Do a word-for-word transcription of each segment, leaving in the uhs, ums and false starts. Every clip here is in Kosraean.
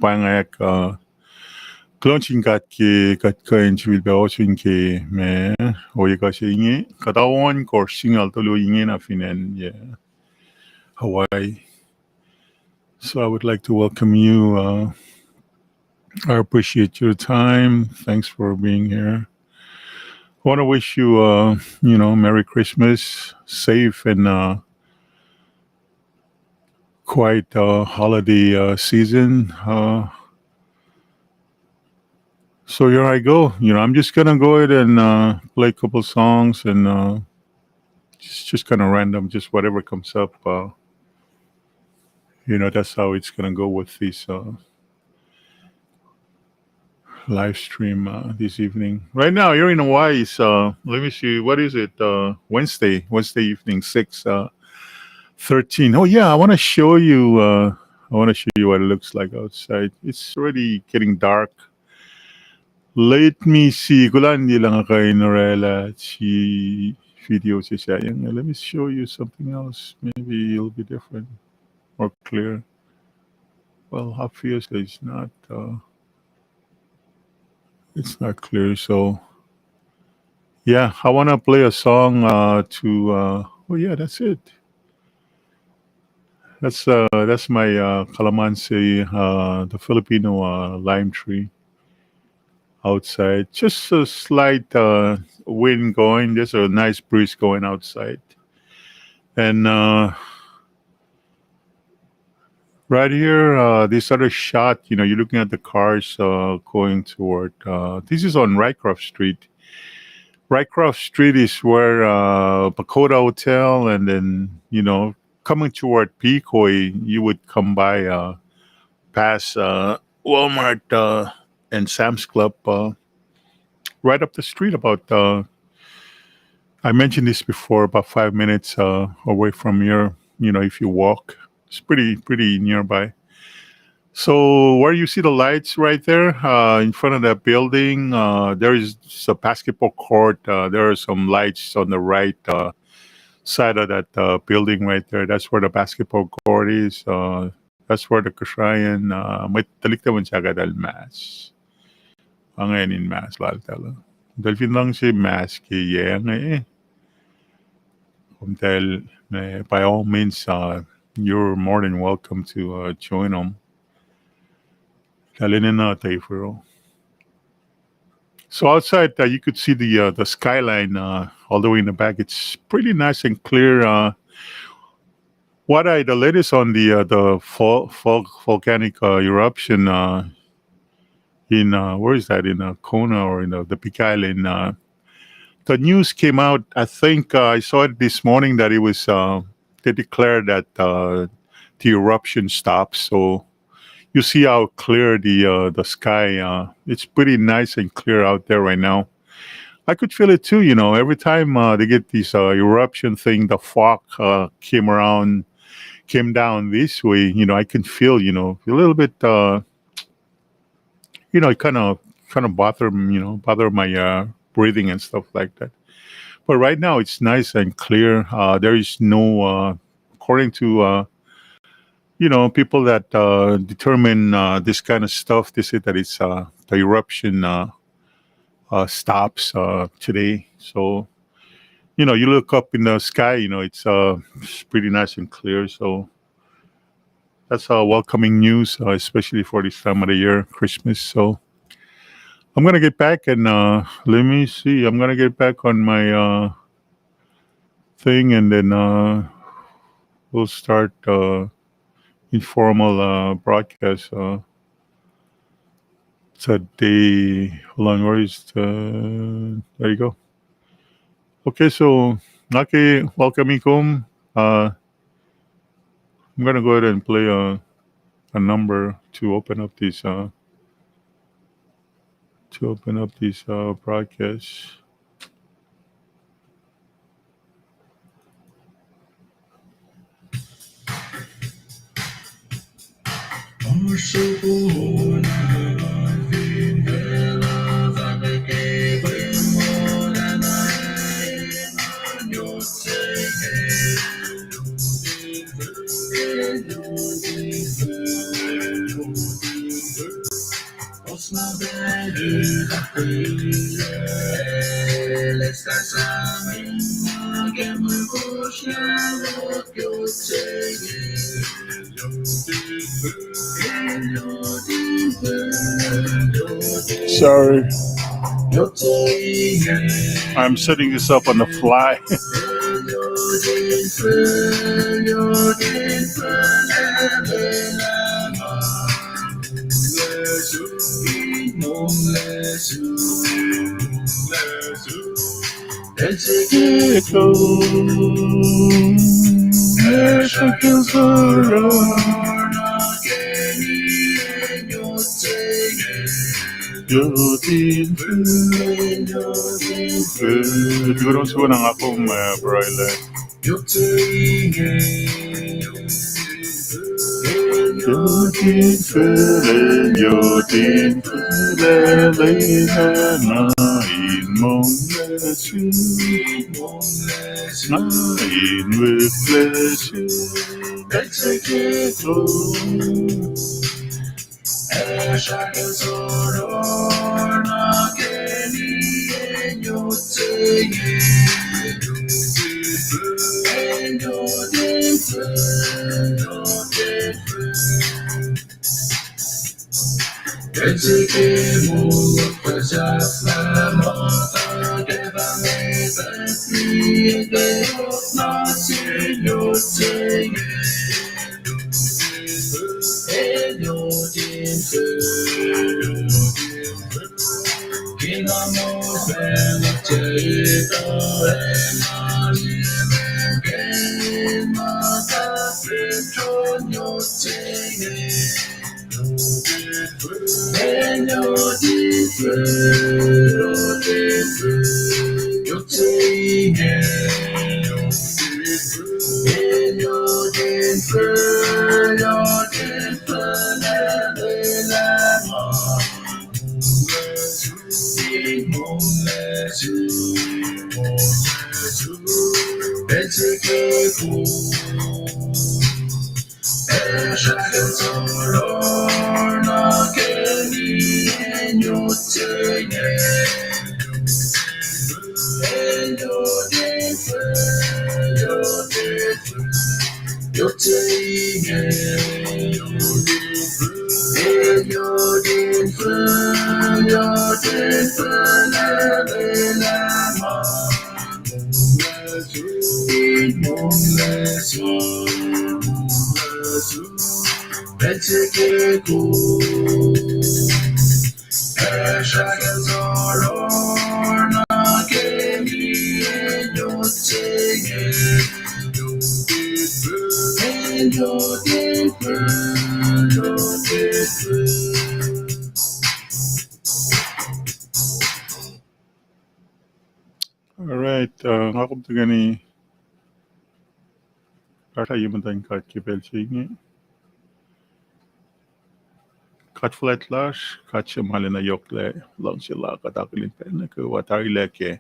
pahngon, uh, kuloh sin God ke kuht kuh in sifilpac ohsun ke ma, ohiyac kuh se inge, kuhtuh on course singucul tolu inge na fin acn, yeah, Hawaii. So I would like to welcome you. Uh, I appreciate your time. Thanks for being here. I want to wish you, uh, you know, Merry Christmas, safe and, uh, quiet, uh, holiday, uh, season. Uh, so here I go. You know, I'm just gonna go ahead and, uh, play a couple songs and, uh, just, just kind of random, just whatever comes up. Uh, you know, that's how it's gonna go with this, uh, live stream, uh, this evening. Right now, here in Hawaii, it's, uh, let me see, what is it? Uh, Wednesday, Wednesday evening, six, uh, thirteen. Oh yeah, I want to show you, uh, I want to show you what it looks like outside. It's already getting dark. Let me see. Kulan di lang kain orela si video se sa yang. Let me show you something else. Maybe it'll be different, more clear. Well, obviously it's not, uh, it's not clear. So, yeah, I want to play a song, uh, to, uh, oh yeah, that's it. That's, uh, that's my, uh, calamansi, uh, the Filipino, uh, lime tree outside. Just a slight, uh, wind going. There's a nice breeze going outside. And, uh, right here, uh, this other shot, you know, you're looking at the cars, uh, going toward, uh, this is on Rycroft Street. Rycroft Street is where, uh, Pagoda Hotel, and then, you know, coming toward Pihkoy, you would come by, uh, past, uh, Walmart, uh, and Sam's Club, uh, right up the street about, uh, I mentioned this before, about five minutes, uh, away from here, you know, if you walk. It's pretty, pretty nearby. So where you see the lights right there, uh, in front of that building, uh, there is a basketball court. Uh, there are some lights on the right, uh, side of that, uh, building right there. That's where the basketball court is. Uh, that's where the Kasrayan, uh, mwet tuhlihk tuh in sahk eltahl mask. Angen in mask laltahl. Eltahl fin luhngse mask ke yac inge, eh, komtahl, eh, by all means, uh, you're more than welcome to, uh, join them. Eltahl enenuh tafro. So outside, uh, you could see the, uh, the skyline, uh, all the way in the back. It's pretty nice and clear. Uh, what I, the latest on the, uh, the vol-, vol-, volcanic, uh, eruption, uh, in, uh, where is that? In, uh, Kona or in, uh, the Big Island. Uh, the news came out, I think, uh, I saw it this morning that it was, uh, they declared that, uh, the eruption stopped. So you see how clear the, uh, the sky, uh, it's pretty nice and clear out there right now. I could feel it too, you know, every time, uh, they get this, uh, eruption thing, the fog, uh, came around, came down this way, you know, I can feel, you know, a little bit, uh, you know, it kind of, kind of bother, you know, bother my, uh, breathing and stuff like that. But right now it's nice and clear. Uh, there is no, uh, according to, uh, you know, people that, uh, determine, uh, this kind of stuff, they say that it's, uh, the eruption, uh, uh, stops, uh, today. So, you know, you look up in the sky, you know, it's, uh, it's pretty nice and clear. So that's, uh, welcoming news, uh, especially for this time of the year, Christmas. So I'm gonna get back and, uh, let me see. I'm gonna get back on my, uh, thing, and then, uh, we'll start, uh, informal, uh, broadcast, uh, today. Hold on, where is the, there you go. Okay, so, okay, welcome, Ikom. Uh, I'm gonna go ahead and play a, a number to open up this, uh, to open up this, uh, broadcast. Sorry. I'm setting this up on the fly. All right, uh, nga kom tuhkweni, kahsruh ye muhtuhn God ke pacl se inge. God fuhlwact lasr, God se ma lwelah yohk lah luhngse la kuht akihlen pacl nuh kwewa, tarilac ke,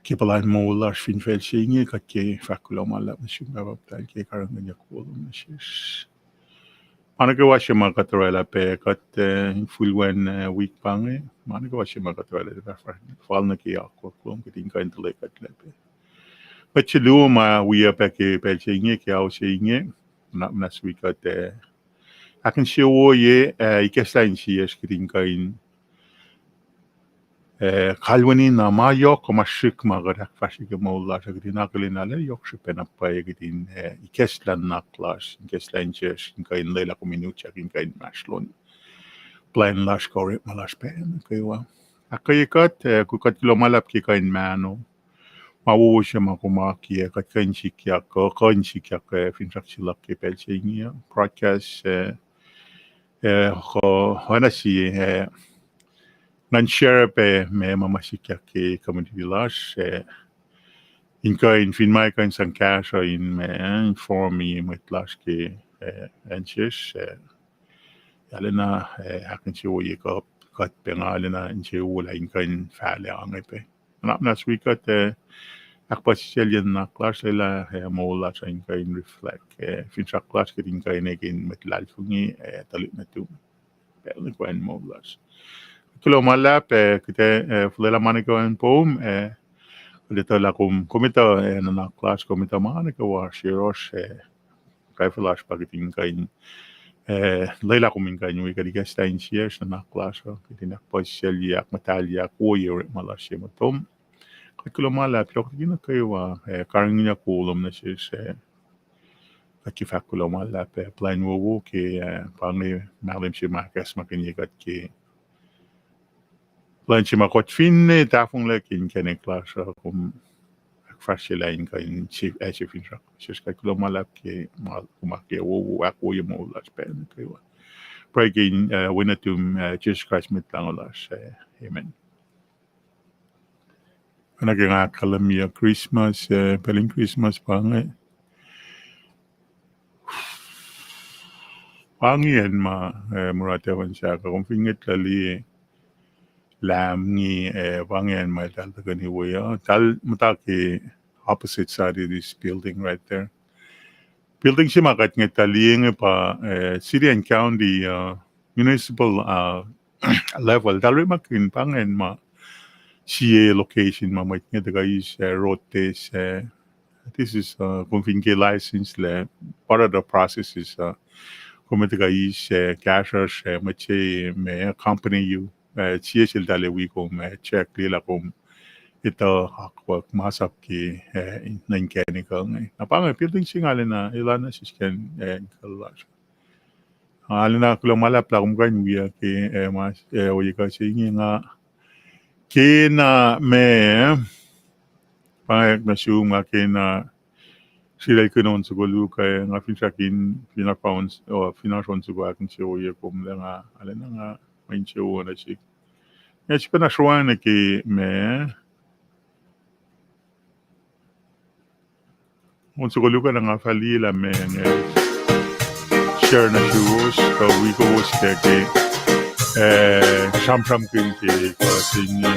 ke puhlan moul lasr fin facl se inge, kuht ke fahk kuloh ma luhlahp nuh sum Pahpah Muhtahl ke karihngihnyuck wo lom nuh sesr. Ma nuh kwewa se ma kuht orwaclah pac kuht, eh, infulwen, eh, wik pa inge, ma nuh kwewa se ma kuht orwaclah, fal nuh ke akwuck lom kuht in kuh in tuhlac kuhtlac pac. Mwet se luo ma wiyuc pac ke pacl se inge, ke ao se inge, na, na sui kuht, eh, ahkinsewowoye, eh, ikacslah insiyacsr kuht in kuh in, eh, kalweni na ma yohk kuh ma srihk ma kuht ahkfahsrye ke moul lasr uh, kuht in akihlen lah yohk srihpac na pwacye kuht in, eh, ikacslah nuhnak lasr, ikacslah insiyacsr in kuh in lwelah kom in utyak in kuh in mahsrlon plwacn lasr kuh orekma lasr pacl nuh kwewa. Ahkkweye kuht, eh, kuh kuht kuloh ma luhlahp ke kuh in mahno. Ma wowo se ma kom akiyac, kuht kuh in sikyak, kuh, kuh in sikyak, eh, finsrak se luhk ke pacl se inge, broadcast, eh, eh, kuh, oacna sie, eh, ngan share pac ma, ma ma sikyak ke community lasr, eh, in kuh in fin ma kuh in sang kahsruh in ma, eh, inform-i mwet lasr ke, eh, answers, eh, arulacna, eh, ahkinsewowoye kuht, kuht pac nga arulacna insewowo lah in kuh in fahlac ange pac. Na, na sui kuht, eh, ahkpuhsisaclye nuhnak lasr, lwelah, eh, moul lasr in kuh in reflect, eh, finsrak lasr kuht in kuh in ekihn mwet luhlahlfongi, eh, tuhlihk nuhtum pacl nuh kwewa in moul lasr. Kuloh ma luhlahp, eh, kuht, eh, fuhlwelah ma nuh kwewa in poum, eh, kuht etuh lah kom, kom etuh, eh, nuhnak lasr, kom etuh ma nuh kwewa yohrohsr, eh, kwacfe lasr pa kuht in kuh in, eh, lwelah kom in kuh in wi kuht ikacslah insiyacsr nuhnak lasr uh, kuht in ahkpuhsisaclye, ahkmuhtahlye, ahkwoye orekma lasr ye motom. Kuht kuloh ma luhlahp, yohk liki nuh kwewa, eh, karihngihnyuck wo lom nuh sesr, eh, kuht ke fahk kuloh ma luhlahp, eh, plwacn wowo ke, eh, pa inge mahlwem se ma ahkacsmakihnye kuht ke plwacn se ma kuht finne tahfonglac ke inkacnek lasr uh, kom ahkfahsryelah in kuh in se, ac se finsrak. Sesr kuht kuloh ma luhlahp ke ma, kom ahkwoye, ahkwoye moul lasr pacl nuh kwewa. Pruhe ke, eh, wen nuhtum, eh, Jisus Kraist Mwet Lahngo lasr, eh, amen. Oacna ke nga ahkkahlwemye Christmas, eh, pacl in Christmas pa inge. Pa ingacn ma, eh, mura tewan sahk uh, kom fin ngwetlah liye lahm inge, eh, pa ingacn ma eltahl tuhkweni we uh, eltahl muhta ke opposite side of this building right there. Building se ma kuht ngwetlah liye inge pa, eh, city and county, uh, municipal, uh, level. Eltahl orekmakihn pa ingacn ma sie location ma mwet inge tuhkuh eis, eh, road test, eh, this is, uh, kom fin ke license lac, part of the process is, uh, kom tuhkuh eis, eh, kahsruhsr, eh, mwet se ma company uh, eh, sie seltahl ac wi kom, eh, check liye lah kom etuh akwuck masap ke, eh, nuh inkacnek uh inge. Na pa inge building se inge arulacna, arulacna sisken, eh, kuh lasr. Arulacna kuloh ma luhlahp lah kom kuh in wiyuck ke, eh, ma, eh, ohiyac kuh se inge nga kena ma, pa inge nuh sum nga kena srihklac kihn on soko luo kuh nga finsrak in, fin oasr on soko ahkinsewowoye kom lah nga, arulacna nga, ma insewowo nuh sihk. Nga sifacna sroacng nuh ke ma on soko luo kuh na nga fah liye lah ma inge share nuh suwos kuh wi kowos ke, ke, eh, sramsramkihn ke kuh se inge.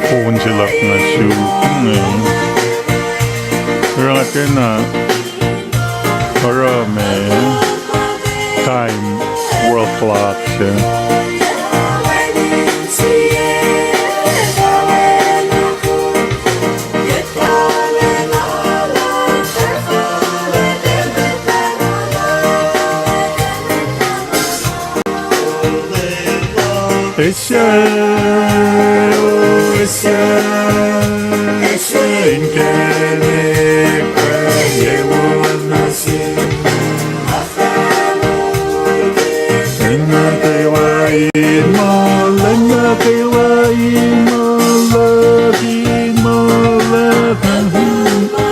Phone se luhk nuh sum. Oruh nga kena oruh ma time world clock se. Ese, ese, ese inkacnek, ye wona se. Lwen nuh kwewa in ma, lwen nuh kwewa in ma, lwen nuh kwewa in ma, lwen nuh kwewa in ma.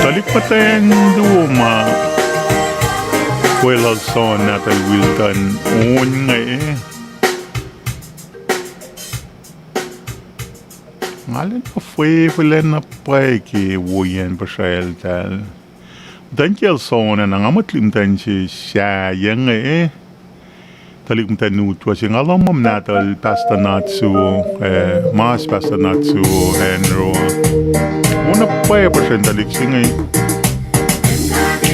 Tuhlihk muhtwacn luo ma weluhl Son nahtuhl Wilton on inge. Nga lwen na fwefwelacna pwacye ke woiyacn puhsraeltahl. Muhtwacn kiyacl Son ah, na nga muh tuhlihk muhtwacn se sahyac inge. Tuhlihk muhtwacn utwe se nga luhman nahtuhl Pastor Natsuo, eh, mas Pastor Natsuo Henro. Wona pwacye puhsren tuhlihk se inge.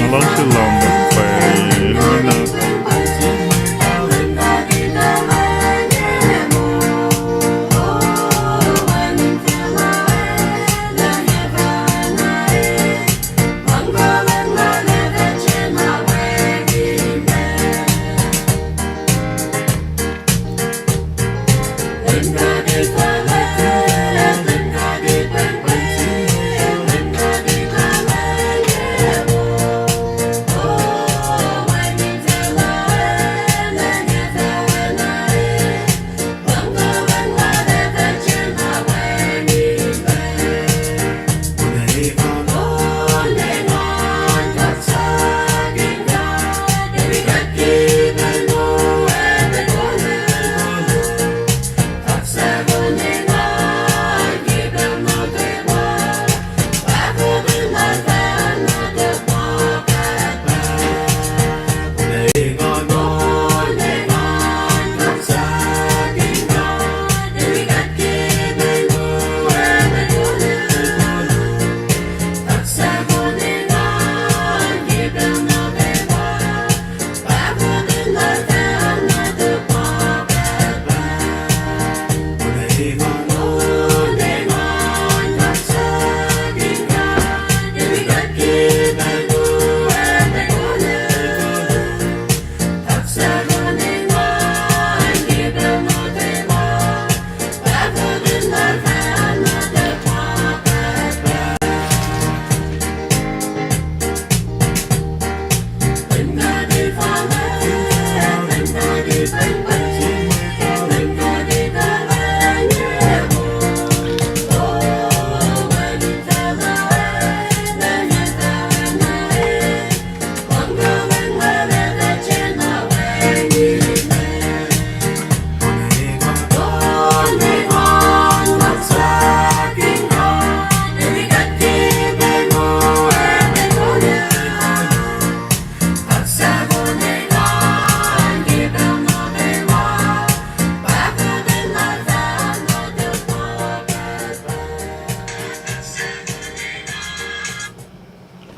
Nga luhngse luhngse pwacye, el na.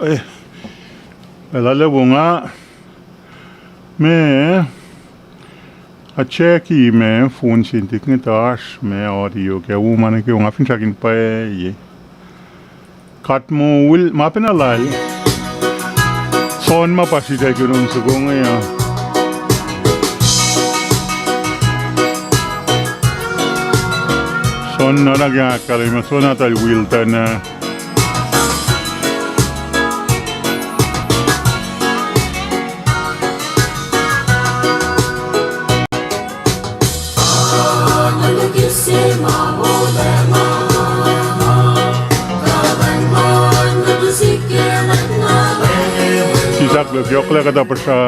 Eh, lale wo nga, me, a check-i me phone se in tik nge tuh oasr me audio ke wo ma nuh ke wo nga fin srakin pwacye. Kuht moul, ma pacna lal. Son ma pa sritacl ke on soko inge uh. Son nuhnak ahkkahlwemye, Son nahtuhl Wilton ah. Sisaklah, yohklac kuhtuh puhsra.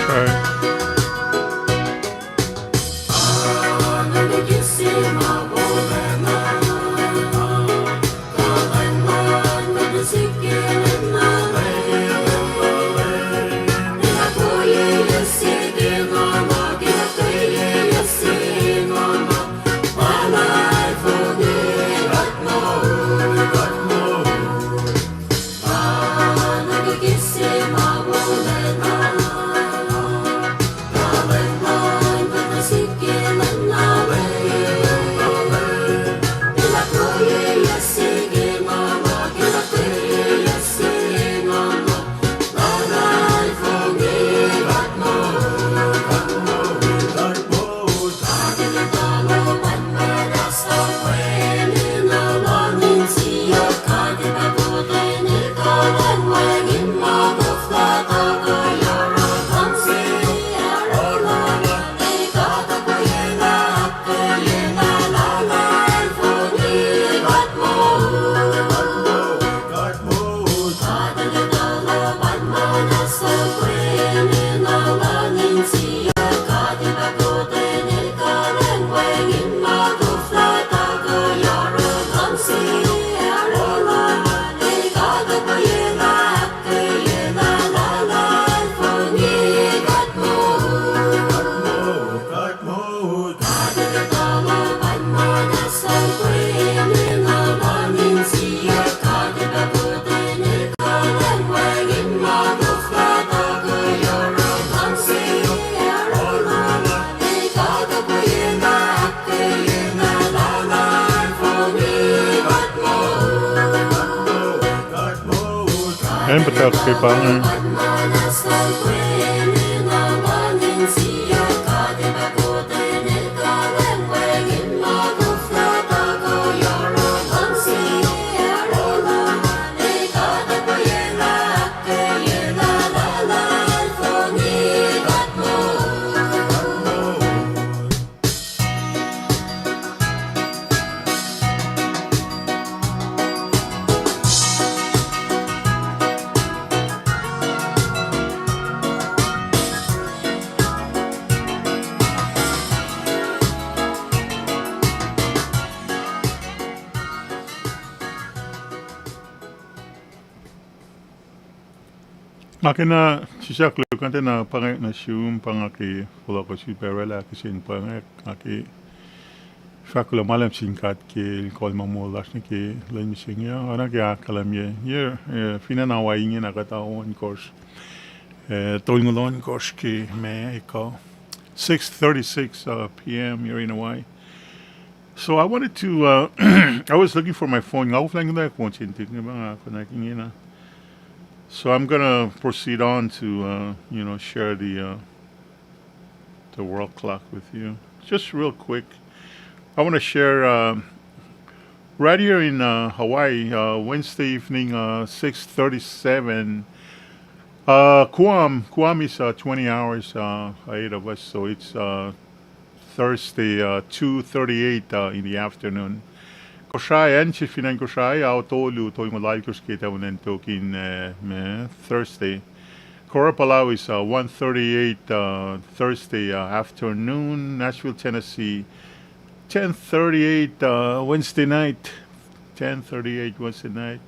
All right. Acn puhtack ke pa inge. Nga kena sislah luhk an tiacna pwacngack nuh sum, pa nga ke fohlohkoh sifilpac orwaclah kihsen pwacngack, nga ke fahk kuloh ma luhlahp sin God ke el kol ma moul lasr nuh ke lwen mihsenge uh, oacna ke ahkkahlwemye. Yac, eh, fin acn Hawaii ingena kuht ohnkohsr, eh, tolngoul ohnkohsr ke ma ekuh, six thirty-six, uh, P M here in Hawaii. So I wanted to, uh, I was looking for my phone. Nga koflah in konwacack phone se in tuhlihk inge, pa nga konwacack ingena. So I'm gonna proceed on to, uh, you know, share the, uh, the world clock with you. Just real quick, I wanna share, uh, right here in, uh, Hawaii, uh, Wednesday evening, uh, six thirty-seven. Uh, Guam, Guam is, uh, twenty hours, uh, ahead of us, so it's, uh, Thursday, uh, two thirty-eight, uh, in the afternoon. Kosrae, acn se fin acn Kosrae, ao tolu tolngoul alkosr ke tahfuhn acn tok in, uh, me, Thursday. Kora, Palau is, uh, one thirty-eight, uh, Thursday, uh, afternoon. Nashville, Tennessee, ten thirty-eight, uh, Wednesday night. Ten thirty-eight Wednesday night.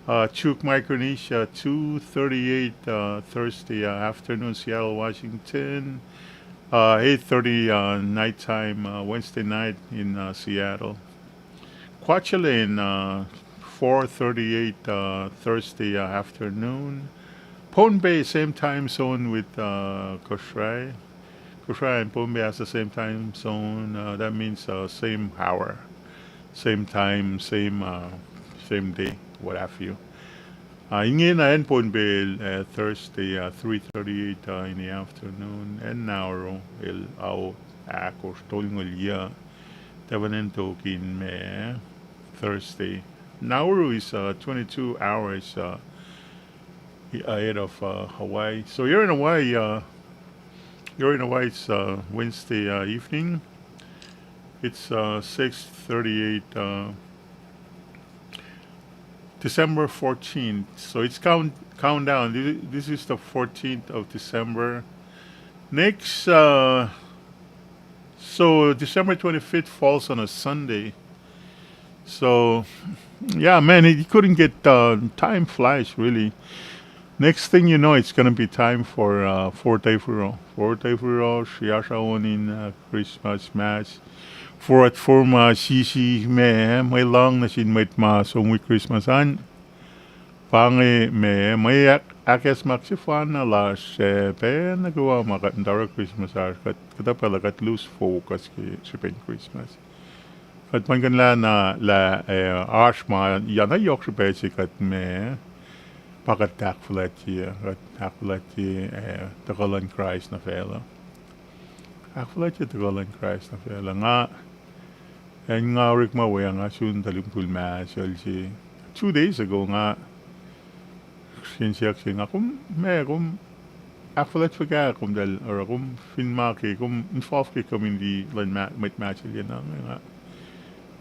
Uh, Chuuk, Micronesia, two thirty-eight, uh, Thursday, uh, afternoon. Seattle, Washington, uh, eight thirty, uh, nighttime, uh, Wednesday night in, uh, Seattle. Kwajalein, uh, four thirty-eight, uh, Thursday, uh, afternoon. Pohnpei, same time zone with, uh, Kosrae. Kosrae and Pohnpei has the same time zone. Uh, that means, uh, same hour, same time, same, uh, same day, what have you. Uh, ingena acn Pohnpei, uh, Thursday, uh, three thirty-eight, uh, in the afternoon. Acn Nauru el ao ahkosr tolngoul yuh tahfuhn acn tok in me, Thursday. Nauru is, uh, twenty-two hours, uh, ahead of, uh, Hawaii. So here in Hawaii, uh, here in Hawaii, it's, uh, Wednesday, uh, evening. It's, uh, six thirty-eight, uh, December fourteenth. So it's count-, countdown. This, this is the fourteenth of December. Next, uh, so December twenty-fifth falls on a Sunday. So, yeah, man, you couldn't get, uh, time flies, really. Next thing you know, it's gonna be time for, uh, Fourth of July. Fourth of July, Shia Shaonin, uh, Christmas Mass. Fourth forma sisi me, mwe luhng nuh sin mwet ma som wi Christmas an. Pa inge me, mwe ahk-, ahkacsmak sefanna lasr, eh, pacl nuh kwewa ma kuht muhta oruh Christmas oasr, kuht, kuhtuh pacl uh kuht lose focus ke srihpen Christmas. Kuht muhlkuhnlah na lah, eh, oasr ma, ya na yohk srihpac se kuht me, pa kuht ahkfuhlwactye, kuht ahkfuhlwactye, eh, tuhkuh luhn Kraist nuh facluh. Ahkfuhlwactye tuhkuh luhn Kraist nuh facluh. Nga, acn nga orekma we ah nga sun tuhlihk mukul Mahsol se. Two days ago nga siyuck se nga, kom, ma kom ahkfuhlwact fuhkah komtal oruh, kom fin ma ke kom involve ke community luhn ma-, mwet Mahsol yen inge, nga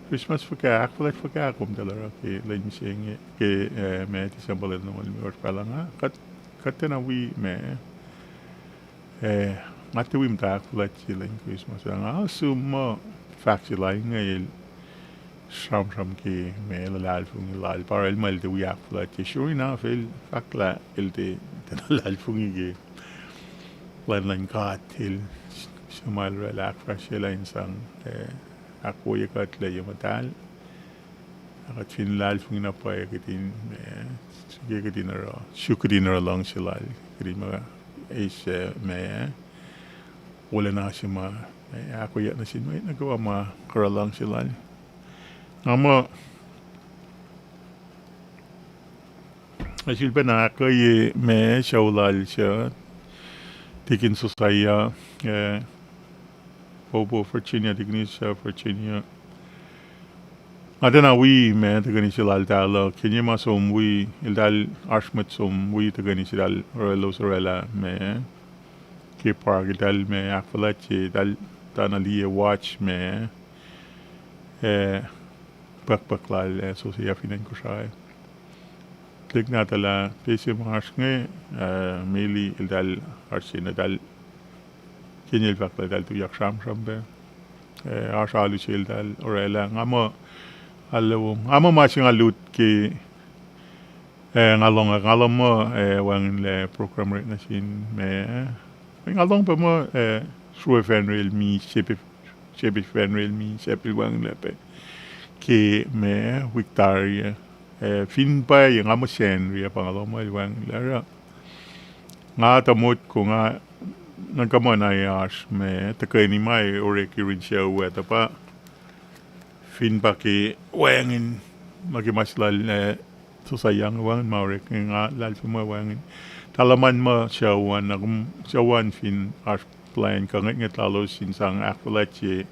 Christmas fuhkah, ahkfuhlwact fuhkah komtal oruh ke lwen mihsenge ke, eh, ma December lwen longoul limekohsr pacl ah nga, kuht, kuht tiacna wi ma, eh, nga tiac wi muhta ahkfuhlwactye lwen Christmas ah. Nga sun muh fahk se lal inge el sramsram ke ma luhlahlfongi lal, pa el muh el tiac wi ahkfuhlwactye. Sure enough, el fahk lah el tiac, tiac luhlahlfongi ke plwacn luhn God, el suhmuhslah orwaclah ahkfahsryelah in sang, eh, ahkwoye kuht lah ye muhtahl. Na kuht fin luhlahlfongi na pwacye kihtin, eh, srihke kihtin oruh, suk kihtin oruh luhngse lal, kihtin ma eis, eh, ma wolacna se ma, eh, ahkoeyuck nuh sin mwet nuh kwewa ma oruh luhngse lal. Nga muh, nga sulpacna ahkkweye ma sucu lal suc, Tikin Josiah, eh, Popo, Virginia, Tikin Josiah, Virginia. Nga tiacna wi ma tuhkweni se lal tacl uh, ke inge ma som wi, eltahl oasr mwet som wi tuhkweni se eltahl oruh elos orwaclah ma ke park, eltahl ma ahkfuhlwactye, eltahl tuh na liye watch ma, eh, pwacpwack lal, eh, Josiah fin acn Kosrae. Tuhlihk nahtuhl ah, pacl se ma oasr inge, eh, Meli eltahl oasr se na eltahl, ke inge el fahk lah eltahl tuyak sramsram pac. Eh, oasr alu se eltahl orwaclah, nga muh, alu, nga muh ma se nga lut ke, eh, nga lohng, nga lohng muh, eh, wacngihnlac program orek nuh sin ma, eh, nga lohng pac muh, eh, sruwe Fenrir el mi, sepe, sepe Fenrir el mi, sepe el wacngihnlac pac ke ma wik tari ah. Eh, fin pwacye nga muh Sacnri ah pa nga lohng muh el wacngihnlac oruh. Nga tuh motko nga, nuhnkuh muh na oasr ma tuhkweni ma orek yurin sucu ah, tuh pa fin pa ke wacngihn, ma ke ma se lal, eh, Josiah inge wacngihn ma orek inge, nga luhlahlfongi muh wacngihn. Tuh luhman muh sucu an, na kom sucu an fin oasr plwacn kuh ngwetngwet lalos in sang ahkfuhlwactye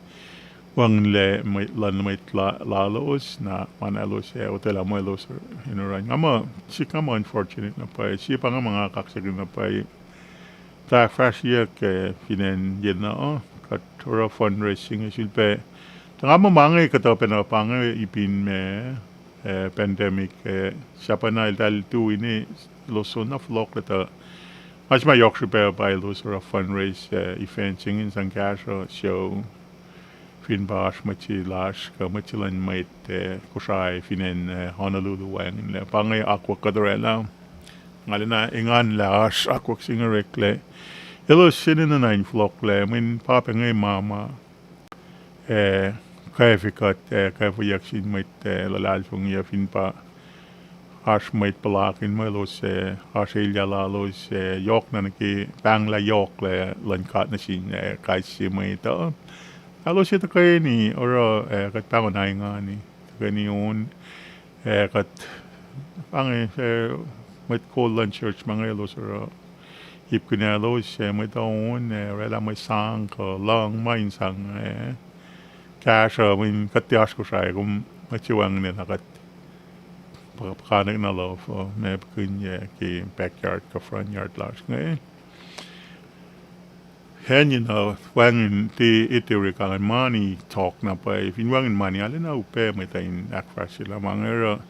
wacngihnlac mwet luhn mwet la-, lalos, na ma na elos ac otwelah muh elos in oruh. Nga muh, sik nga muh unfortunate na pwacye, sie pa nga muh nga kaksakihn na pwacye tuh ahkfahsryeyuck, eh, fin acn yenuh, kuht oruh fundraising ac sulpac. Tuh nga muh ma inge kuhtuh pacna pa inge ipin ma, eh, pandemic, eh, sahp na eltahl tu inge, elos soenna fohlohklac tuh ma se ma yohk srihpac pa elos oruh fundraise, eh, event se inge in sang kahsruh sucu. Fin pa oasr mwet se lasr kuh mwet se luhn mwet, eh, Kosrae fin acn, eh, Honolulu wacngihnlac. Pa inge akwuck kuht orwaclah. Nga lacna engan lah oasr akwuck se inge oreklac. Elos enenuh na in fohlohklac, mweyen pa pac inge ma ma, eh, kwacfe kuht, eh, kwacfeyuck sin mwet, eh, luhlahlfongi uh fin pa oasr mwet puhlakihn muh elos, eh, oasr elyah lalos, eh, yohk na nuh ke pahnglah yohklac luhn God nuh sin, eh, kais sie mwet uh. Elos ac tuhkweni oruh, eh, kuht pahngon ingani, tuhkweni on, eh, kuht, pa inge, eh, mwet kol luhn church ma inge elos oruh ip kunaclos, eh, mwet uh on, eh, orwaclah mwe sang kuh luhng ma in sang, eh, kahsruh, mweyen kuht tiac oasr Kosrae, kom mwet se wacngihnlac na kuht puhkantwen na luhfuh, ma puhkuhnyuck ke backyard kuh front yard lasr inge. Acn yenuh wacngihn tiac etuh orek ingacn, mani talk na pwacye, fin wacngihn mani, arulacna upac mwet uh in ahkfahsryelah ma inge oruh.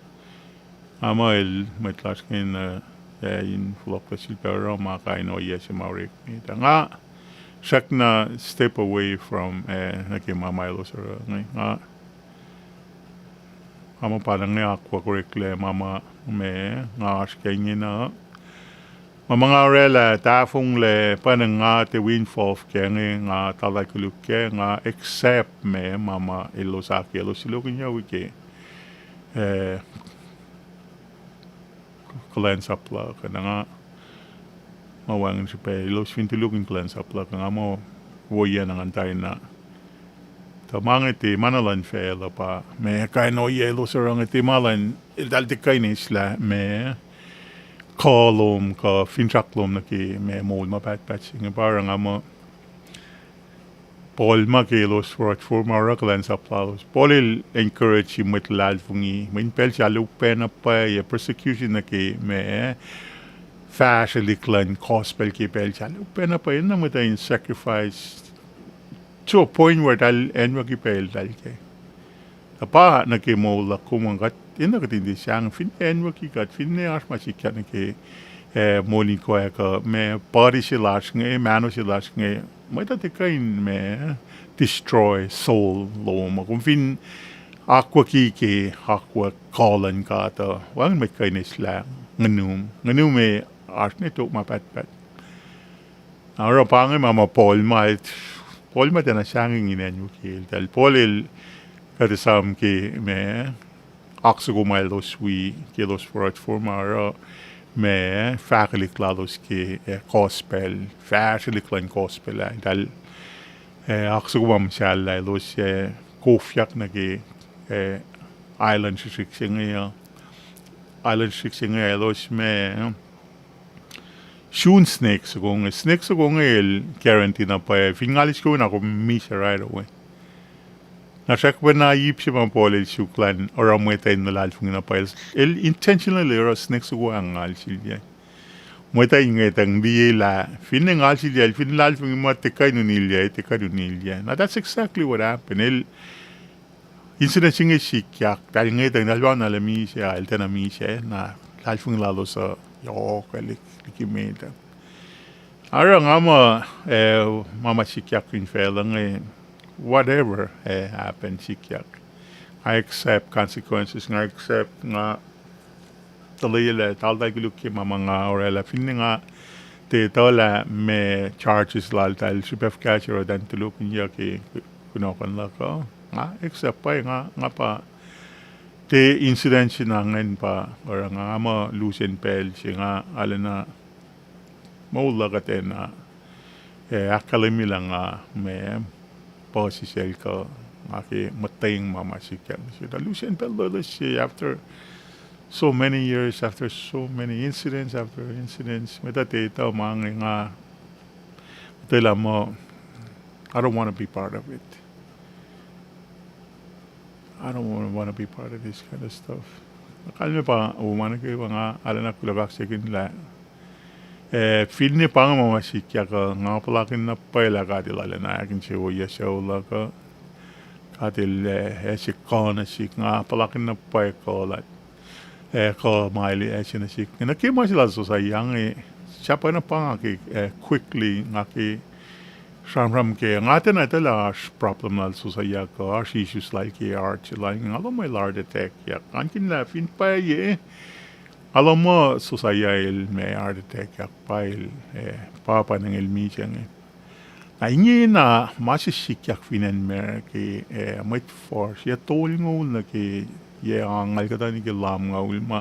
Nga muh el mwet lasr inge, eh, in fohlohklac sulpac oruh ma kain ohiyac se ma orek met ah. Nga srackna step away from, eh, nuh ke ma ma elos oruh inge. Nga, nga muh pa inge akwuck oreklac ma ma, ma nga oasr ke ingena. Ma ma nga orwaclah tahfonglac pa inge, nga tiac wi involve kac inge, nga tala koluk kac, nga accept ma, ma ma elos ahkkweye, elos tulokihnyuck wi ke, eh, kuhlwacnsap luhk, na nga ma wacngihn srihpac elos fin tulokihn kuhlwacnsap luhk, nga muh woiyac na ngan tari na. Tuh ma inge tiac ma na luhn facluh pa ma kain ohiyac elos oruh inge, tiac ma luhn, eltahl tiac kuh in eislah ma kuh lom kuh finsrak lom nuh ke ma moul ma pahtpaht se inge. Pa oruh nga muh Paul ma ke elos forward forward ma oruh kuhlwacnsap lalos, Paul el encourage mwet luhlahlfongi, mweyen pacl sahyac upac na pwacye, persecution nuh ke ma fahsrwelihk luhn gospel ke pacl sahyac upac na pwacye, na mwet uh in sacrifice to a point where eltahl anwucki pacl eltahl kac. Tuh pa nuh ke moul luhk kom an, kuht enenuh kuht in tiac sahngweng, finne anwucki kuht, finne oasr ma sikyak nuh ke, eh, moul in koac kuh ma party se lasr inge, mahno se lasr inge, mwet uh tiac kuh in ma destroy soul lom uh. Kom fin akwucki ke akwuck kuh luhn God uh, wacngihn mwet kuh in eislah nguhnum. Nguhnum ac oasr ne tok ma pahtpaht. Na oruh pa inge ma ma Paul ma, Paul ma tiacna sahngweng in anwucki eltahl. Paul el kuht esam ke ma oak soko ma elos wi ke elos forward forward ma oruh ma fahkelihk lalos ke, eh, gospel, fahsrwelihk luhn gospel ah. Eltahl, eh, oak soko ma muhsahllah elos, eh, kofyak nuh ke, eh, island srihsrihk se inge uh. Island srihsrihk se inge elos ma sun snake soko inge. Snake soko inge el guarantee na pwacye fin ngal soko na kom misac right away. Na srackpacna ip se ma Paul el suk lah oruh mwet uh in luhlahlfongi na pwacye, el intentionally oruh snake soko ah ngal silyac. Mwet uh in ngwetacng liye lah finne ngal silyac, el fin luhlahlfongi muh tiac kuh in unilyac, tiac kuh in unilyac. Now that's exactly what happened. El incident se inge sikyak, eltahl ngwetacng, eltahl pa na lah misac, ah, el tiacna misac, na luhlahlfongi lalos uh yohk, ah, liki met ah. Oruh nga muh, eh, ma ma sikyak fin facluh inge, whatever, eh, happen sikyak, nga accept consequences, nga accept, nga tuhlac lah taltal koluk ke ma ma nga orwaclah, finne nga tiac etuh lah ma charges laltahl, srihpac fuhkah se oruh eltahl tulokihnyuck ke kunohkohn luhk uh. Nga accept pa nga, nga pa tiac incident se na ingacn pa oruh nga, nga muh lusen pacl se nga arulacna moul luhk uh tiacna, eh, ahkkahlwemye lah nga ma puhsisacl kuh nga ke muhtweng ma ma sikyak se. Tuh lusen pacl loeloes se after so many years, after so many incidents after incidents, met ah tiac etuh ma inge, nga etwaclah muh, I don't want to be part of it. I don't want to be part of this kind of stuff. Kalmac pa, o, ma nuh kwewa nga arulacna kuloh kaksakihn lah, eh, finne pa inge ma ma sikyak uh, nga puhlakihn na pwacye lah God El arulacna ahkinsewowoye sucu luhk uh. God El, eh, ase kuh nuh sihk, nga puhlakihn na pwacye kuh lah, eh, kuh ma El ase nuh sihk. Nuh ke ma se lal Josiah inge, sahp na pa nga ke, eh, quickly nga ke sramsram ke, nga tiacna etuh lah oasr problem lal Josiah kuh oasr issues lal ke heart se lal inge. Nga lohm el heart attackyak, nga kihn lah fin pwacye, nga lohm muh Josiah el ma heart attackyak pa el, eh, pa pa inge el misac inge. Na ingena ma se sikyak fin acn America, eh, mwet fuhsr yac tolngoul nuh ke yac angngaul kuhtuh nuh ke lumngaul ma,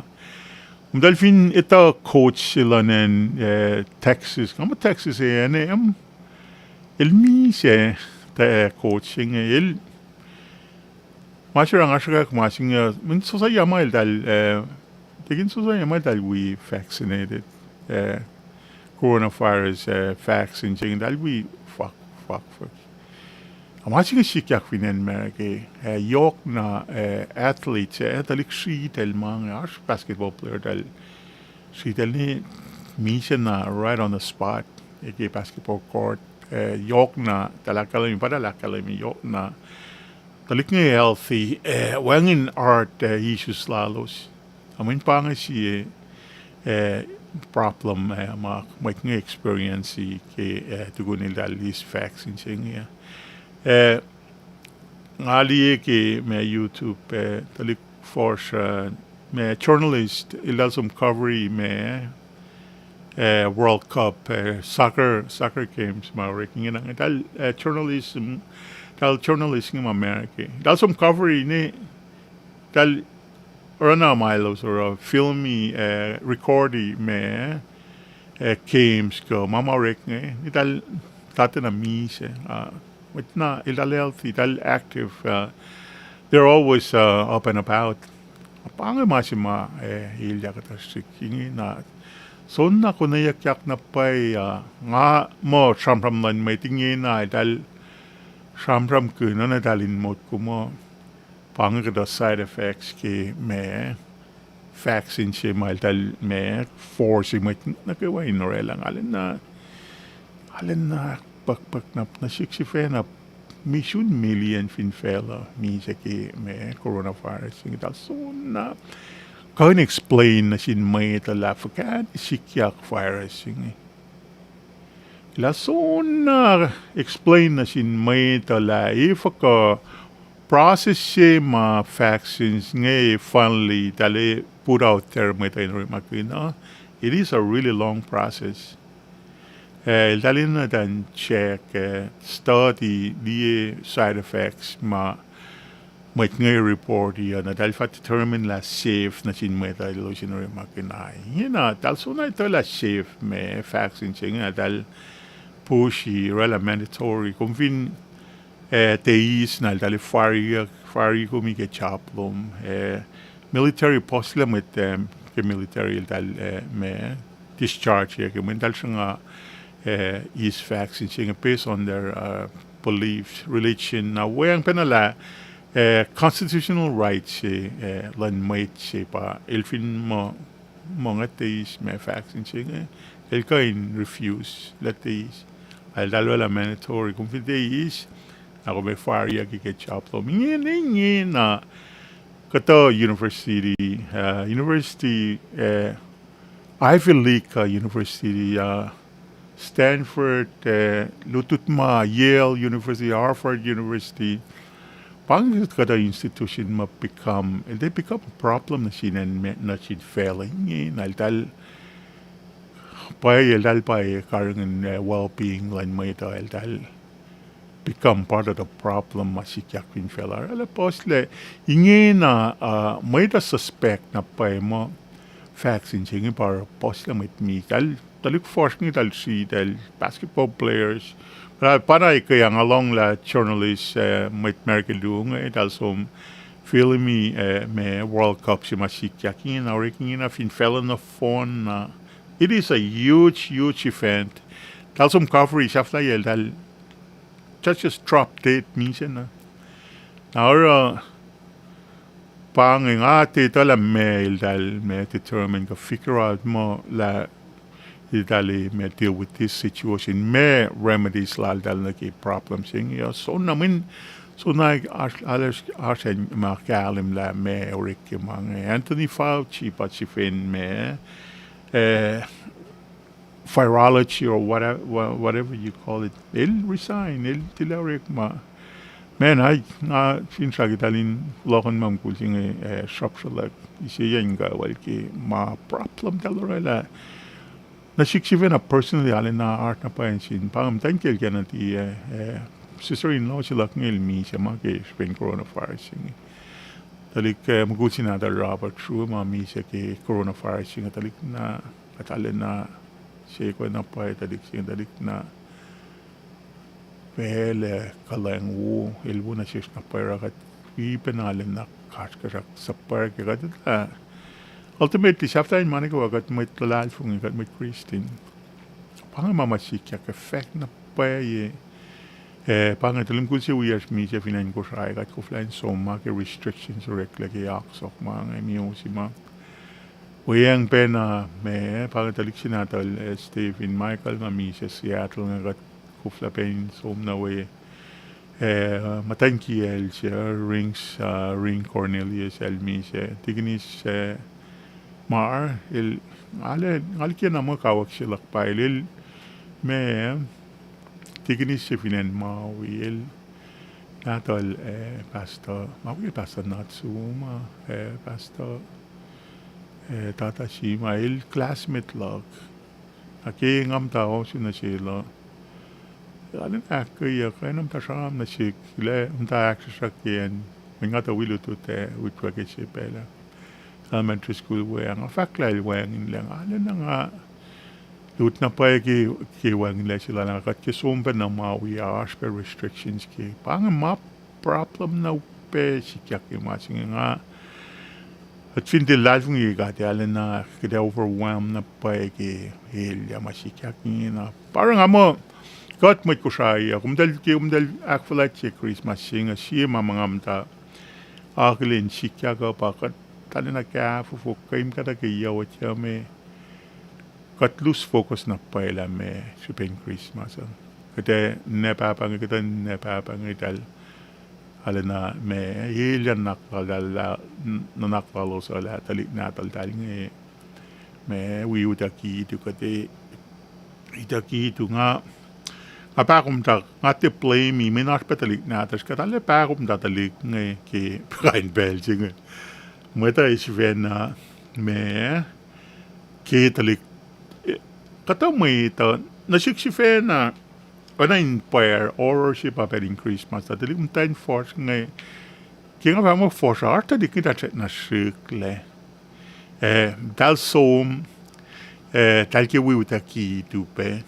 komtahl fin etuh coach se luhn acn, eh, Texas, nga muh Texas A and M, el misac, eh, coach se inge, el, ma se oruh nga sruhkwack ma se inge, mweyen Josiah ma eltahl, eh, tekin Josiah ma eltahl wi vaccinated, eh, coronavirus, eh, vaccine se inge, eltahl wi fak, fak, fak. Ma se inge sikyak fin acn America, eh, yohk na, eh, athlete, eh, tuhlihk sritacl ma inge, oasr basketball player eltahl sritacl ne misac na right on the spot, eh, ke basketball court, eh, yohk na, eltahl ahkkahlwemye, pa eltahl ahkkahlwemye, yohk na tuhlihk inge healthy, eh, wacngihn heart, eh, issues lalos. Mweyen pa inge sie, eh, problem, eh, ma mwet inge experience ke, eh, tukun eltahl eis vaccine se inge. Eh, nga liye ke ma YouTube, eh, tuhlihk fuhsr, eh, ma journalist, eltahl som cover-i ma, eh, World Cup, eh, soccer, soccer games ma orek ingena inge. Eltahl, eh, journalism, eltahl journalist inge ma America. Eltahl som cover-i ne, eltahl oruh na ma elos oruh, film-i, eh, record-i ma, eh, games kuh ma ma orek inge, eltahl tatena misac, uh, mwet na, eltahl healthy, eltahl active, uh, they're always, uh, up and about. Pa inge ma se ma, eh, elyah kuhtuh srihk ingena. Soenna konweyuckyak na pwacye, uh, nga muh sramsram luhn mwet ingena, eltahl sramsramkihn, oacna eltahl in motko muh pa inge kuhtuh side effects ke ma vaccine se ma eltahl ma force mwet nuh kwewa in orwaclah. Nga lwen na, nga lwen na puckpuck na, nuh sihk sifacna, misun million fin facluh misac ke ma coronavirus inge. Eltahl soenna kuh in explain nuh sin mwet uh lah fuhkah sikyak virus inge. Eltahl soenna explain nuh sin mwet uh lah efuh kuh process se ma vaccines inge finally eltahl put out there mwet uh in orekmakihn uh. It is a really long process. Eh, eltahl enenuh in check, eh, study, liye side effects ma mwet inge report-i uh, na eltahl fah determine lah safe nuh sin mwet uh elos in orekmakihn uh. Ingena, eltahl soenna etuh lah safe ma vaccine se inge, eltahl push-i, orwaclah mandatory. Kom fin, eh, tiac eis na eltahl fari, fari kom ke job lom. Eh, military, puhslac mwet, eh, ke military eltahl, eh, ma discharge-i ke mwe eltahl sruhnga, eh, eis vaccine se inge based on their, uh, beliefs, religion. Na weacng pacna lah, eh, constitutional rights se, eh, luhn mwet se pa el fin muh, muh nga tiac eis ma vaccine se inge, el kuh in refuse lah tiac eis. Eltahl orwaclah mandatory, kom fin tiac eis, na kom ac fariyak ke job lom. Ingena, ingena, kuhtuh university, uh, university, uh, Ivy League, uh, university, uh, Stanford, uh, lutlut ma Yale University, Harvard University. Pa inge kuhtuh institution ma become, eltahl become problem nuh sin acn, nuh sin facluh inge, na eltahl pwacye, eltahl pwacye karihngihn, uh, well-being luhn mwet uh, eltahl become part of the problem ma sikyak fin facluh. Orwaclah puhslac ingena, uh, mwet uh suspect na pwacye muh vaccine se inge pa puhslac mwet misac. Eltahl, tuhlihk fuhsr inge eltahl sritacl basketball players. Lah pa na ke nga lohng lah journalist, uh, mwet America luo inge, eltahl som film-i, uh, ma World Cup se ma sikyak ingena, orek ingena fin facluh nohfohn na. It is a huge, huge event. Eltahl som cover-i sahflahiyac, eltahl just, just drop dead misac na. Na oruh pa inge nga tiac etuh lah ma eltahl ma determine kuh figure out muh lah eltahl ma deal with this situation, ma remedies laltahl nuh ke problem se inge uh. Soenna mweyen, soenna oasr, oasr ma kahlwem lah ma orek ke ma inge. Anthony Fauci pa sifacna ma, eh, virology or whatever, whatever you call it, el resign, el tilac orekma. Man, nga finsrak eltahl in lohkihn ma mukul se inge, eh, srapsrelak, iseyacn kawal ke ma problem eltahl orwaclah. Nuh sihk sifacna personally, arulacna oasr na pwacye sin pa inge, muhtwacn kiyacl Kennedy, eh, sister-in-law se luhk inge el misac ma ke srihpen coronavirus se inge. Tuhlihk, eh, mukul se nahtuhl Robert True ma misac ke coronavirus se inge, tuhlihk na, kuht arulacna sekwe na pwacye tuhlihk se inge, tuhlihk na pacl ac kuhlwacng wo, el wo nuh sesr na pwacye oruh kuht wi pacna arulacna kasrkuhsrak suhpwacr ke kuht, uh, ultimately, sahflah in ma nuh kwewa kuht mwet luhlahlfongi, kuht mwet Christian. Pa inge ma ma sikyak ke fahk na pwacye. Eh, pa inge tuhlihk mukul se wiyacsr misac fin acn Kosrae, kuht koflah in som ma ke restrictions oreklac ke oak sohk ma inge, mi osi ma. Weacng pacna ma, pa inge tuhlihk se nahtuhl, eh, Stephen Michael ma misac Seattle inge, kuht koflah pac in som nuh we, eh, muhtwacn kiyacl se, Rings, uh, Ring Cornelius el misac, Tikinis, eh, Mar, el, nga liki na muh kawuck se luhk pa el, el, ma, tikinis se fin acn Maui, el, nahtuhl, eh, Pastor, ma wi Pastor Natsuma, eh, Pastor, eh, Tata Sima, el classmate luhk. Na ke nga muhta ohsun nuh sel uh, arulacna ahkkweyeyuck, na muhta sramsram nuh sihk, lah muhta ahksruhksruhk ke acn, mweyen nga tuh wi lutlut ah, utwe ke se pacl ah elementary school we ah, nga fahk lah el wacngihnlac, nga arulacna nga lut na pwacye ke, ke wacngihnlac se lal ah, kuht ke som pac na ma wi ah, oasr pac restrictions ke. Pa inge ma problem na upac sikyak ke ma se inge nga. Kuht fin tiac luhlahlfongi God, arulacna kuht ac overwhelm na pwacye ke elyah ma sikyak inge na. Pa oruh nga muh, kuht mwet Kosrae ah, komtahl ke, komtahl ahkfuhlwactye Christmas se inge, sie ma ma nga muhta akihlen sikyak uh pa kuht arulacna kahfofo kuh in kuhtuh ke yohk uh me kuht lose focus na pwacye lah ma srihpen Christmas uh. Kuht ac ninac pahpah inge, kuht ac ninac pahpah inge eltahl arulacna ma elyah nuhnak lal, nuhnak lalos uh lah tuhlihk nahtuhltahl inge ma wi utucki tu, kuht ac utucki tu. Nga, nga pahkomuhta, nga tiac blame-i, mweyen oasr pac tuhlihk nahtuhsr, kuht arlac pahkomuhta tuhlihk inge ke kain pacl se inge. Mwet uh sifacna ma ke tuhlihk, kuhtuh mwet uh nuh sihk sifacna, oacna in pwacr, horror se pa pacl in Christmas, tuh tuhlihk muhtwacn fuhsr inge, ke nga fahk muh fuhsr uh, oasr tuhlihk inge eltahl srackna srihklac. Eh, eltahl som, eh, eltahl ke wi utucki tu pac.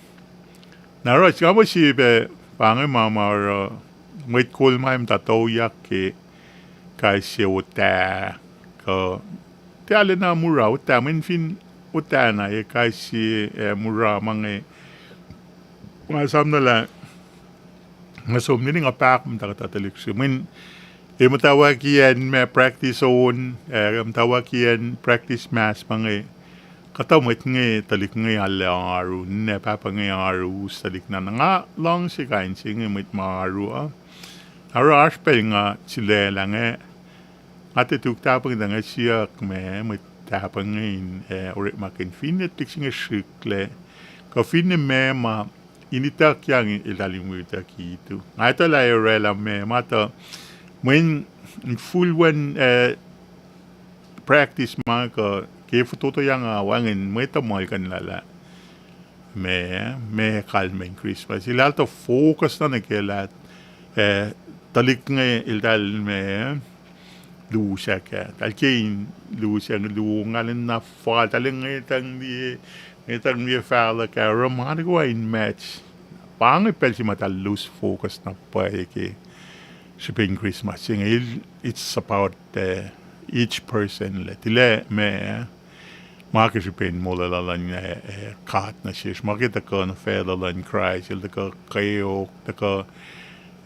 Na oruh nga muh sie pac, pa inge ma ma oruh mwet kol ma muhta tuyak ke kais sie otah, kuh tiac arulacna mura otah, mweyen fin otah na, e kais sie, eh, mura ma inge, nga esam na lah nga som nili nga pahkomuhta kuhtuh tuhlihk srihk. Mweyen e muhtwacwacackiyacn ma practice on, eh, muhtwacwacackiyacn practice mas ma inge, kuhtuh mwet inge, tuhlihk inge arlac oaru, ninac pahpah inge oaru, tuhlihk na, na nga luhngse kain se inge, mwet ma oaru uh. Oruh oasr pacl nga sulaclah inge, nga tiac tuk tahpuh inge tuh nga siyuck ma mwet tahpuh inge in, eh, orekmakihn finne tuhlihk se inge srihklac, kuh finne ma ma in ituckyang eltahl in wi utucki tu. Nga etuh lah oraclah ma ma tuh mweyen in full wen, eh, practice ma kuh ke fototoyang uh wacngihn mwet uh muhlkuhnlah lah ma, ma kalmacn Christmas. Eltahl tuh focus na nuh ke lah, eh, tuhlihk inge eltahl ma lusack ah. Eltahl ke in lusack, luo ngalin na fal, eltahl ngwetang liye, ngwetang liye fahluhk ah, oruh ma nuh kwewa in match. Pa inge pacl se ma eltahl lose focus na pwacye ke srihpen Christmas se inge. It's about, eh, each person lah tilac ma, ma ke srihpen molwelah luhn, eh, eh, God nuh sesr, ma ke tuhkuh nuh facluh luhn Kraist, el tuhkuh kweok, tuhkuh,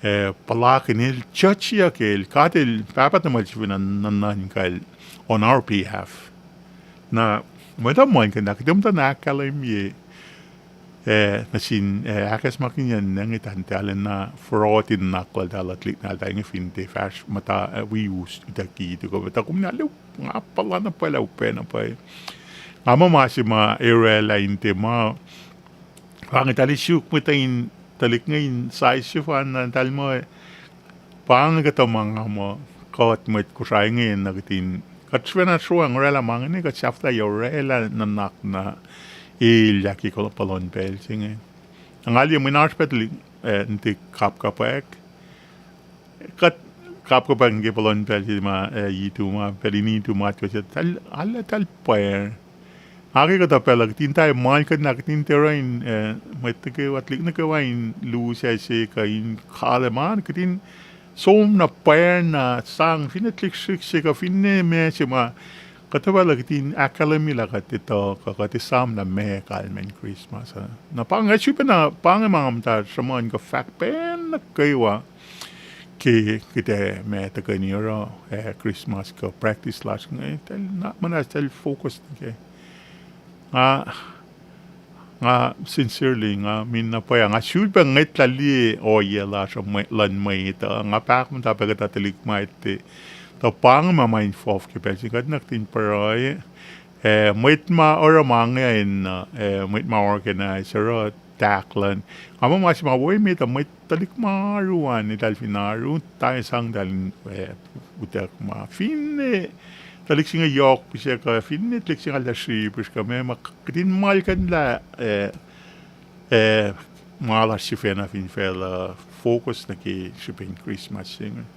eh, puhlakihn, el judge-iyuck, el, God el, Pahpah tuhmwacl sifacna nuhnuhnkuhl on our behalf. Na mwet uh muhlkuhnlah, kuht muhta na ahkkahlwemye, eh, nuh sin, eh, ahkacsmakihnyacn inge, tuh eltahl na forot in nuhnak laltahl, tuhlihk nahtuhl inge fin tiac fahsr muhta, eh, wi us utucki tu kuh, tuh kom na arlac, nga puhla na pwacye lah upac na pwacye. Nga muh ma se ma oraclah in tiac ma, pa inge eltahl suk mwet uh in, tuhlihk inge in size sefanna, eltahl muh, pa inge kuhtuh ma nga muh, kuht mwet Kosrae inge na kihtin, kuht sifacna sruang oraclah ma inge, kuht sahflah oraclah nuhnak na elyah ke puhlan pacl se inge. Nga liye mweyen oasr pac tuhlihk, eh, nuhtihk kapkapwack. Kuht kapkapwack nuh ke puhlan pacl se ma, eh, itu ma, pacl in itu ma, tuh se, eltahl, arlac eltahl pwacr. Nga ke kuhtuh pacl uh kihtin tiac muhlkuhnlah, kihtin tiac oruh in, eh, mwet nuh kwewa, tuhlihk nuh kwewa in lusac se kuh in kahlwem an, kihtin som na pwacr na sang, finne tuhlihk srihk se kuh finne ma se ma, kuhtuh pacl uh kihtin ahkkahlwemye lah kuht etuh kuh kuht esam lah ma kalmacn Christmas uh. Na pa inge sifacna, pa inge ma nga muhta sruhmuhn kuh fahk pacl nuh kwewa ke kuht ac ma tuhkweni oruh, eh, Christmas kuh practice lasr inge, eltahl na muhnahs, eltahl focus nuh ke. Nga, nga sincerely, nga min na pwacye, nga sulpac ngwetlah liye ohiyac lasr uh mwe-, luhn mwet uh, nga pahkomuhta pac kuhtuh tuhlihk ma etuh. Tuh pa inge ma ma involve ke pacl se inge, kuht na kihtin pruhe, Eh, mwet ma oruh ma inge in, eh, mwet ma organize, oruh tahk luhn. Nga muh ma se ma wo emet uh mwet tuhlihk ma oaru an, eltahl fin oaru, ta sang eltahl in, eh, utuck ma. Finne tuhlihk se inge yohk pihsac kuh, finne tuhlihk se inge lah srihpihsr kuh meac ma, kihtin malkuhnlah, eh, eh, ma lasr sifacna fin facluh, focus nuh ke srihpen Christmas se inge.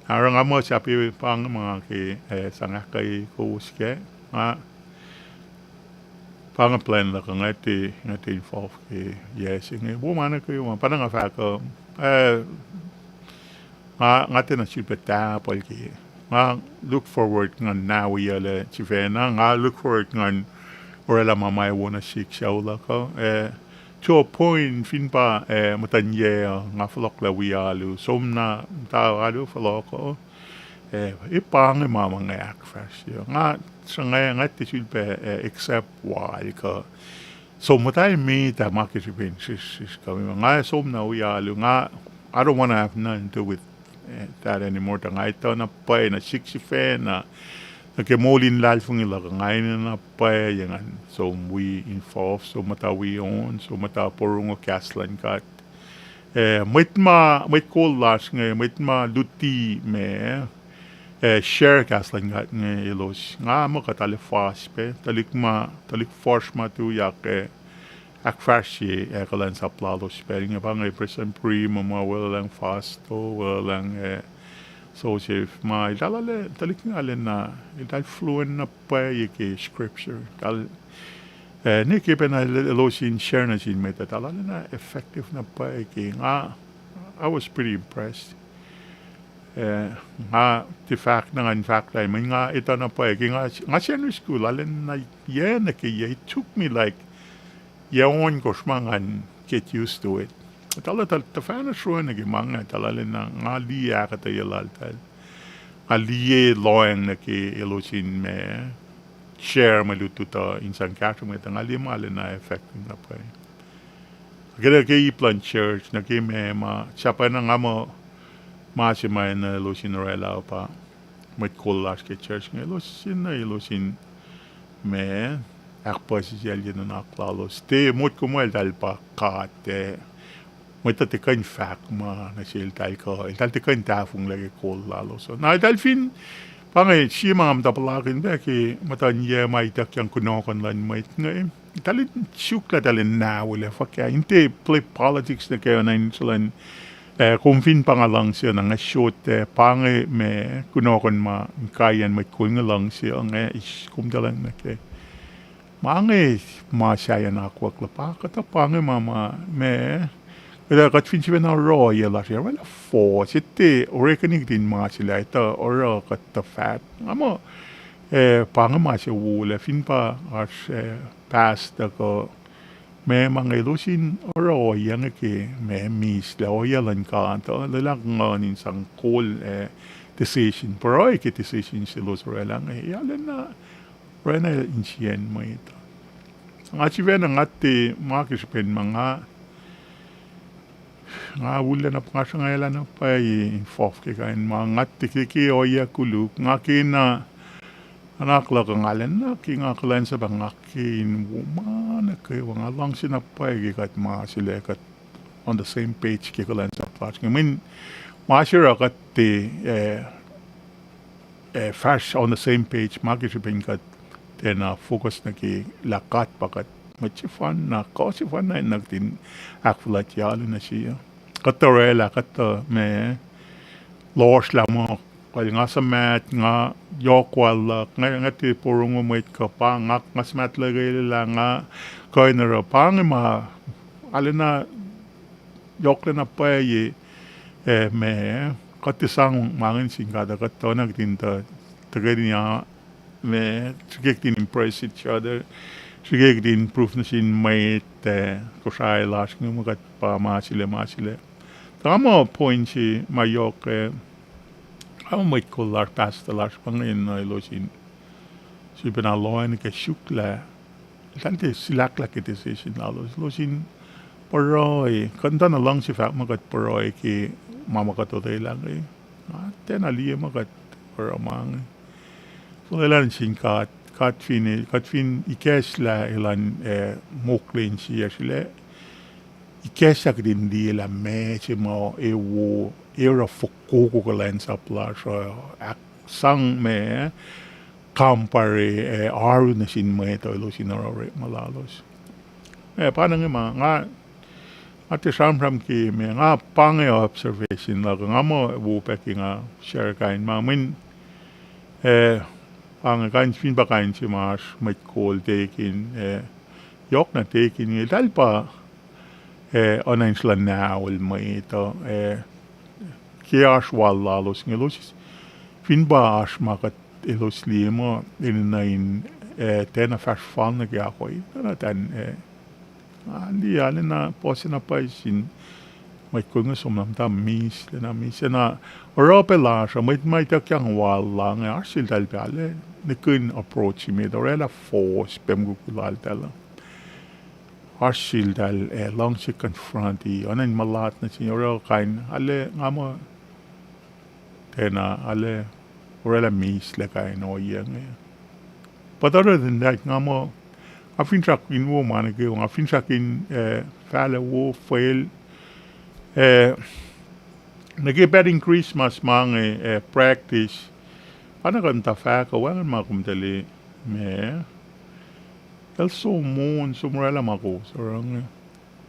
Oruh nga muh sahp pa inge ma ke, eh, sang ahkkweye kowos kac. Nga, pa inge plan luhk uh, nga tiac, nga tiac involve ke yac se inge. Wo ma nuh kwewa, pa na nga fahk uh, eh, nga, nga tiacna sifilpac tahpuhl ke. Nga look forward ngan na wiyacl sifacna, nga look forward ngan orwaclah ma ma wo nuh sihk sucu luhk uh, eh, to a point fin pa, eh, muhtuhn yac uh, nga fohlohklah wi alu, som na muhta alu fohlohk uh, eh, e pa inge ma ma nga ahkfahsrye. Nga, sruhnga, nga tiac sifilpac, eh, accept wal kuh som muhta emet ah ma ke srihpen srihsrsrihsr kuh, nga som na wi alu, nga, I don't want to have nothing to do with, eh, that anymore. Tuh nga etuh na pwacye nuh sihk sifacna, nuh ke moul in luhlahlfongi luhk uh, nga enenuh na pwacye ngan som wi involve, som muhta wi on, som muhta porongo kahs luhn God. Eh, mwet ma, mwet kol lasr inge, mwet ma luti ma, eh, share kahs luhn God inge elos. Nga muh kuht arlac fas pac, tuhlihk ma, tuhlihk fuhsr ma tuyak, eh, ahkfahsrye, eh, kuhlwacnsap lalos pacl inge. Pa inge Prestuhn Prim, ma Weluhlwacng Fasto, Weluhlwacng, eh, Joseph, ma eltahl arlac, tuhlihk inge arlacna, eltahl fluent na pwacye ke scripture. Eltahl, eh, ne ke pacna elos in share nuh sin mwet, eltahl arlacna effective na pwacye ke. Nga, I was pretty impressed. Eh, nga tiac fahk na ngan fahk lah, mweyen nga etuh na pwacye ke nga, nga Sunday school, arlacna yac nuh ke yac, it took me like yac ohnkohsr ma ngan get used to it. Eltahl, eltahl tuhfahna sroacng nuh ke ma inge, eltahl arlacna, nga liye ahkuhtweyac laltahl. Nga liye lohacng nuh ke elos in ma share mwe lutlut uh in sang kahsruh mwet uh, nga liye ma arlacna effective na pwacye. Ke, ke ip luhn church, nuh ke ma, ma sahp na nga muh ma se ma enenuh elos in orwaclah pa mwet kol lasr ke church inge, elos in, elos in ma ahkpuhsisaclye nuhnak lalos. Tiac motko muh eltahl pa God, eh, mwet uh tiac kuh in fahk ma nuh seltahl kuh eltahl tiac kuh in tahfonglac ke kol lalos uh. Na eltahl fin, pa inge sie ma nga muhta puhlakihn pac ke muhtuhn yac ma ituckyang kunohkohn luhn mwet inge, eltahl in suk lah eltahl in nahwelac fuhkah, in tiac play politics nuh ke oacna in sruhlwacn, eh, kom fin pa nga luhngse uh na nga sot, eh, pa inge ma kunohkohn ma inkaiyacn mwet kol inge luhngse uh, nga is komtaclacng nuh ke. Ma inge ma sahyacn akwuck lah pa kuhtuh pa inge ma, ma, ma, kuhtuh kuht fin sifacna oruh ohiyac lasr uh, orwaclah fohs, etuh orekeni kihtin ma se lah etuh oruh kuht tuh faht. Nga muh, eh, pa inge ma se wo lah fin pa oasr, eh, pastor kuh ma, ma inge elos in oruh ohiyac inge ke ma mihs lah ohiyac luhn God uh, lwelah nguhn in sang kol, eh, decision, pruhe ke decision selos orwaclah inge, arlacna, orwaclah insiyacn mwet uh. Nga sifacna nga tiac ma ke srihpen ma nga, nga wulacna, nga sruhngalah na pwacye involve ke kain ma, nga tiac ke, ke ohiyac koluk, nga kena nuhnak luhk uh nga lacna ke nga kuhlwacnsap ah nga ke in wo ma nuh kwewa, nga luhngse na pwacye ke kuht ma se lah kuht on the same page ke kuhlwacnsap lasr inge. Mweyen ma se oruh kuht tiac, eh, eh, fahsr on the same page, ma ke srihpen kuht tiacna focus nuh ke lah God pa kuht, mwet sefanna, kuh sefanna enenuh kihtin ahkfuhlwactye alu nuh se uh. Kuht tuh orwaclah, kuht tuh ma, lohsr lah muh, kuh nga suhmaht, nga yohk wal luhk, nga, nga tiac porongo mwet kuh pa, nga, nga suhmaht lukwelah lah nga kuh in oruh pa inge ma, arlacna yohklacna pwacye, eh, ma, kuht tiac sang ma inge sin God uh, kuht tuh na kihtin tuh, tuhkweni, ah, ma, srihke kihtin impress each other, srihke kihtin prove nuh sin mwet, eh, Kosrae lasr inge muh kuht pa ma se lac, ma se lac. Tuh nga muh point se ma yohk, eh, nga muh mwet kol lasr, pastor lasr pa inge enenuh elos in sifilpacna lohacng ke suk lah eltahl tiac silahklahk ke decision lalos, elos in pruhe, kuht tuh na luhngse fahk muh kuht pruhe ke ma ma kuht otwelah inge. Nga tiacna liye muh kuht oruh ma inge. Fuhlwelah nuh sin God, kuht fin, kuht fin ikacslah elan, eh, mokle insiyacsr lac, ikacslah kuht in liye lah ma se ma e wo, e oruh fokoko kuhlwacnsap lasr uh, ahksang ma, compare, eh, oaru nuh sin mwet uh elos in oruh orekma lalos. Eh, pa na inge ma nga, nga tiac sramsram ke ma, nga pa inge observation luhk, nga muh wo pac ke nga share kain ma, mweyen, eh, pa inge kain, fin pa kain se ma oasr mwet kol tekin, eh, yohk na tekin inge, eltahl pa, eh, oacna in sruhla nahol mwet uh, eh, ke oasr wal lalos inge elos, fin pa oasr ma kuht elos liye muh enenuh in, eh, tiacna fahsr fal nuh ke akwuck, na, na, tan, eh, nga liye arulacna puhs na pwacye sin mwet kol inge som na muhta mislac na, mislac na, oruh pac lasr uh, mwet ma ituckyang wal la inge, oasr seltahl pac arlac nihkihn approach se met, orwaclah force pac mukwikwi laltahl uh. Oasr seltahl, eh, luhngse confront-i, oacna in mulat nuh sin, oruh kain, arlac nga muh, tiacna, arlac, orwaclah mislac kain ohiyac inge. But other than that, nga muh, nga finsrak in wo ma nuh kwewa, nga finsrak in, eh, fahlac wo, fail, eh, nuh ke pacl in Christmas ma inge, eh, practice. Oacna kuht muhta fahk uh, wacngihn ma kom tuh liye, ma, el som on, som orwaclah ma kowos oruh inge.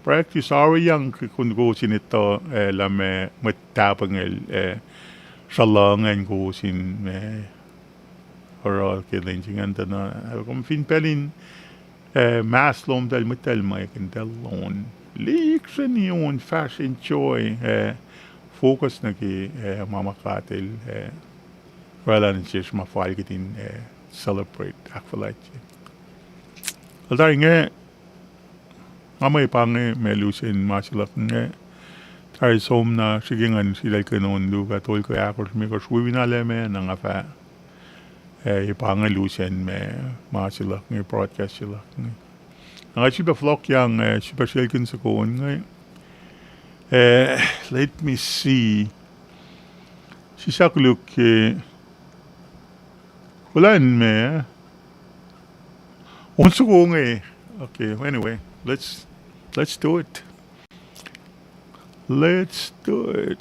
Practice oaru yang ke kom kowos in etuh, eh, lah ma mwet tahpengel, eh, sruhluh ingacn kowos in, eh, oruh ke lwen se ingacn tuh na, eh, kom fin pacl in, eh, mask lom tahl, mwet tahl ma ekihn tahl on. Lihksreni on, fahsr enjoy, eh, focus nuh ke, eh, ma ma God El, eh, orwaclah nuh sesr ma fal kuht in, eh, celebrate ahkfuhlwactye. Eltahl inge, nga mwe pa inge ma lusen ma se luhk inge. Tari som na srihke ngan sritacl kuh in on luhk ah tolkoi ahkosr limekohsr wi na lah ma na nga fah, eh, pa inge lusen ma, ma se luhk inge, broadcast se luhk inge. Na nga sifilpac fohlohkyang, eh, sifilpac srelkihn soko inge. Eh, let me see. Sisakluhk, eh, kuhlwacnme. On soko inge. Okay, anyway, let's, let's do it. Let's do it.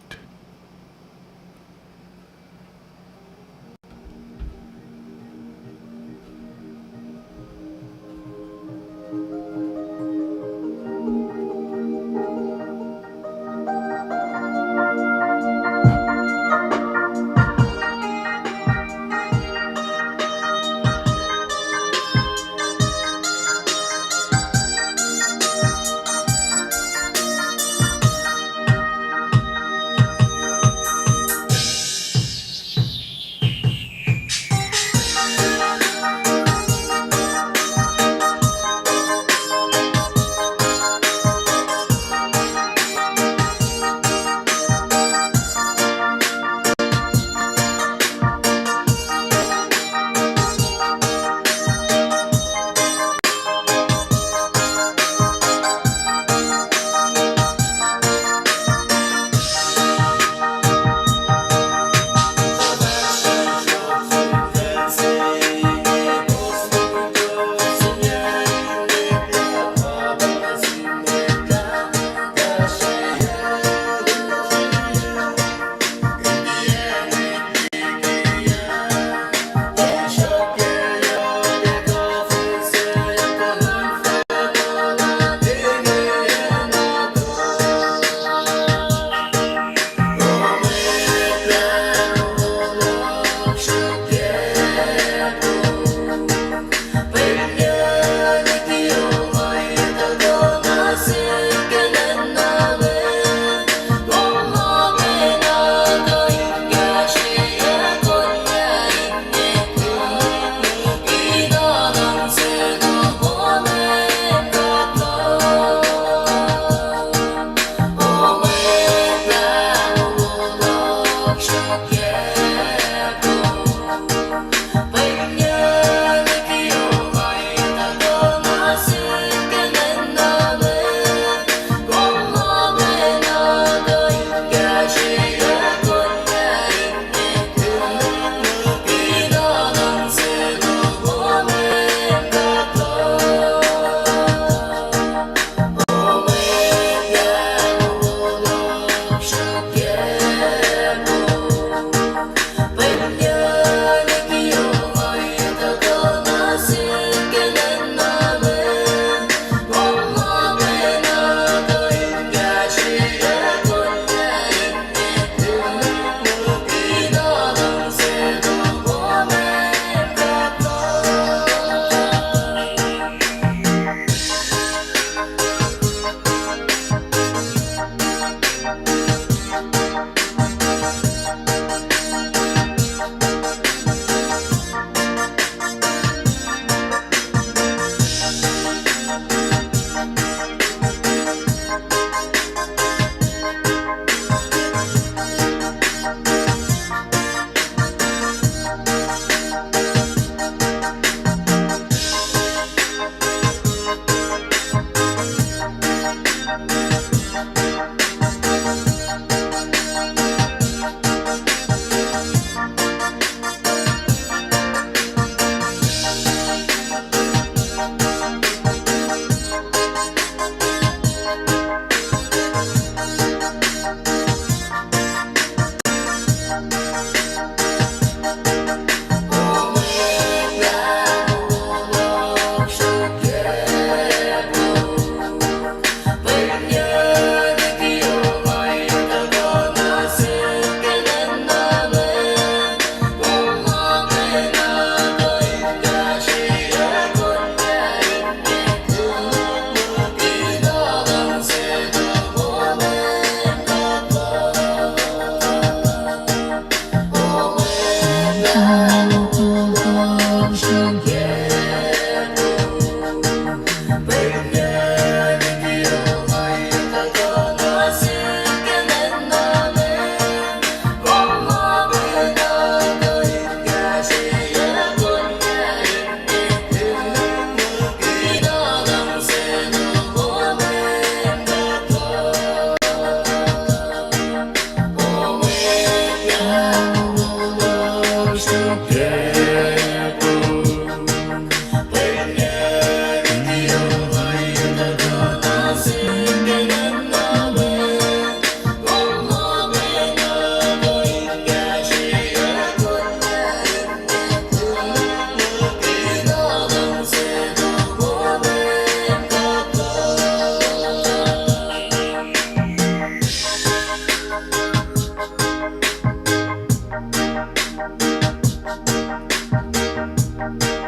Right.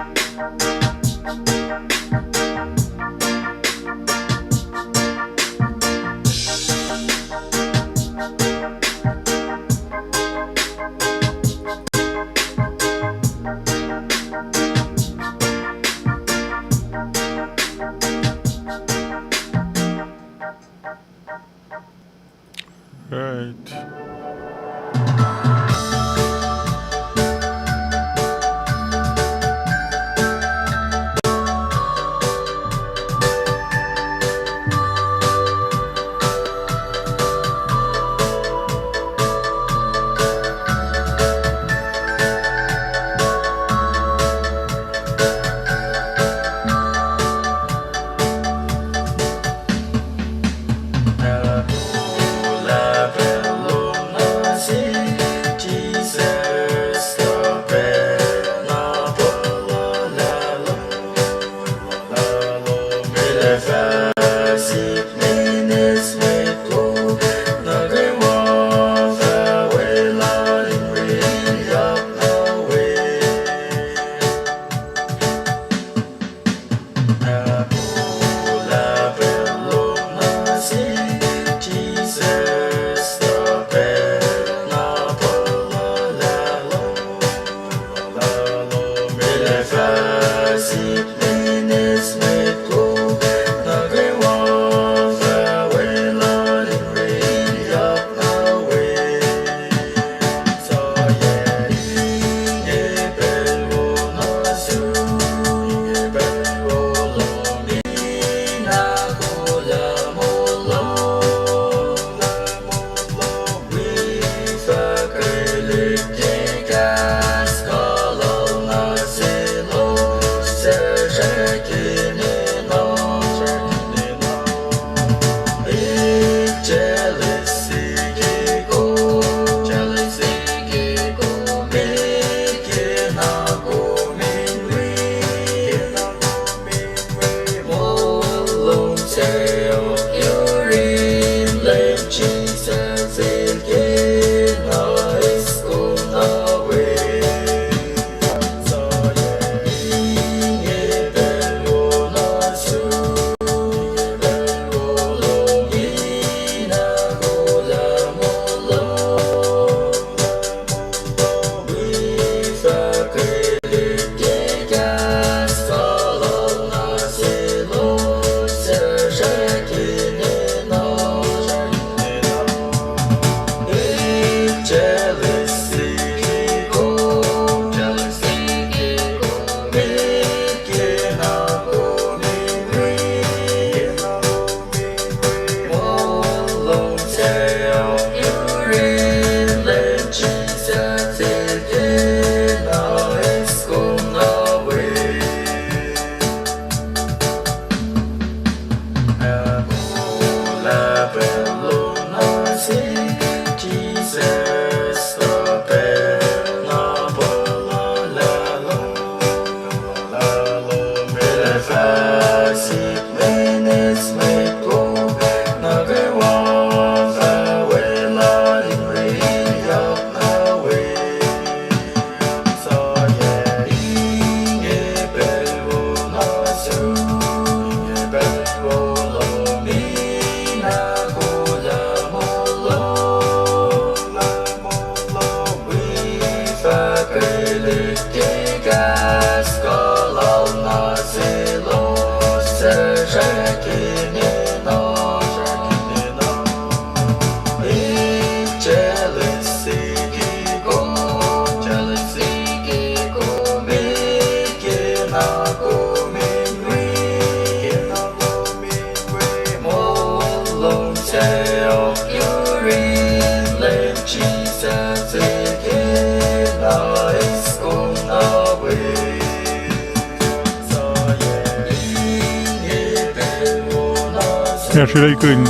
Ac srihkakihn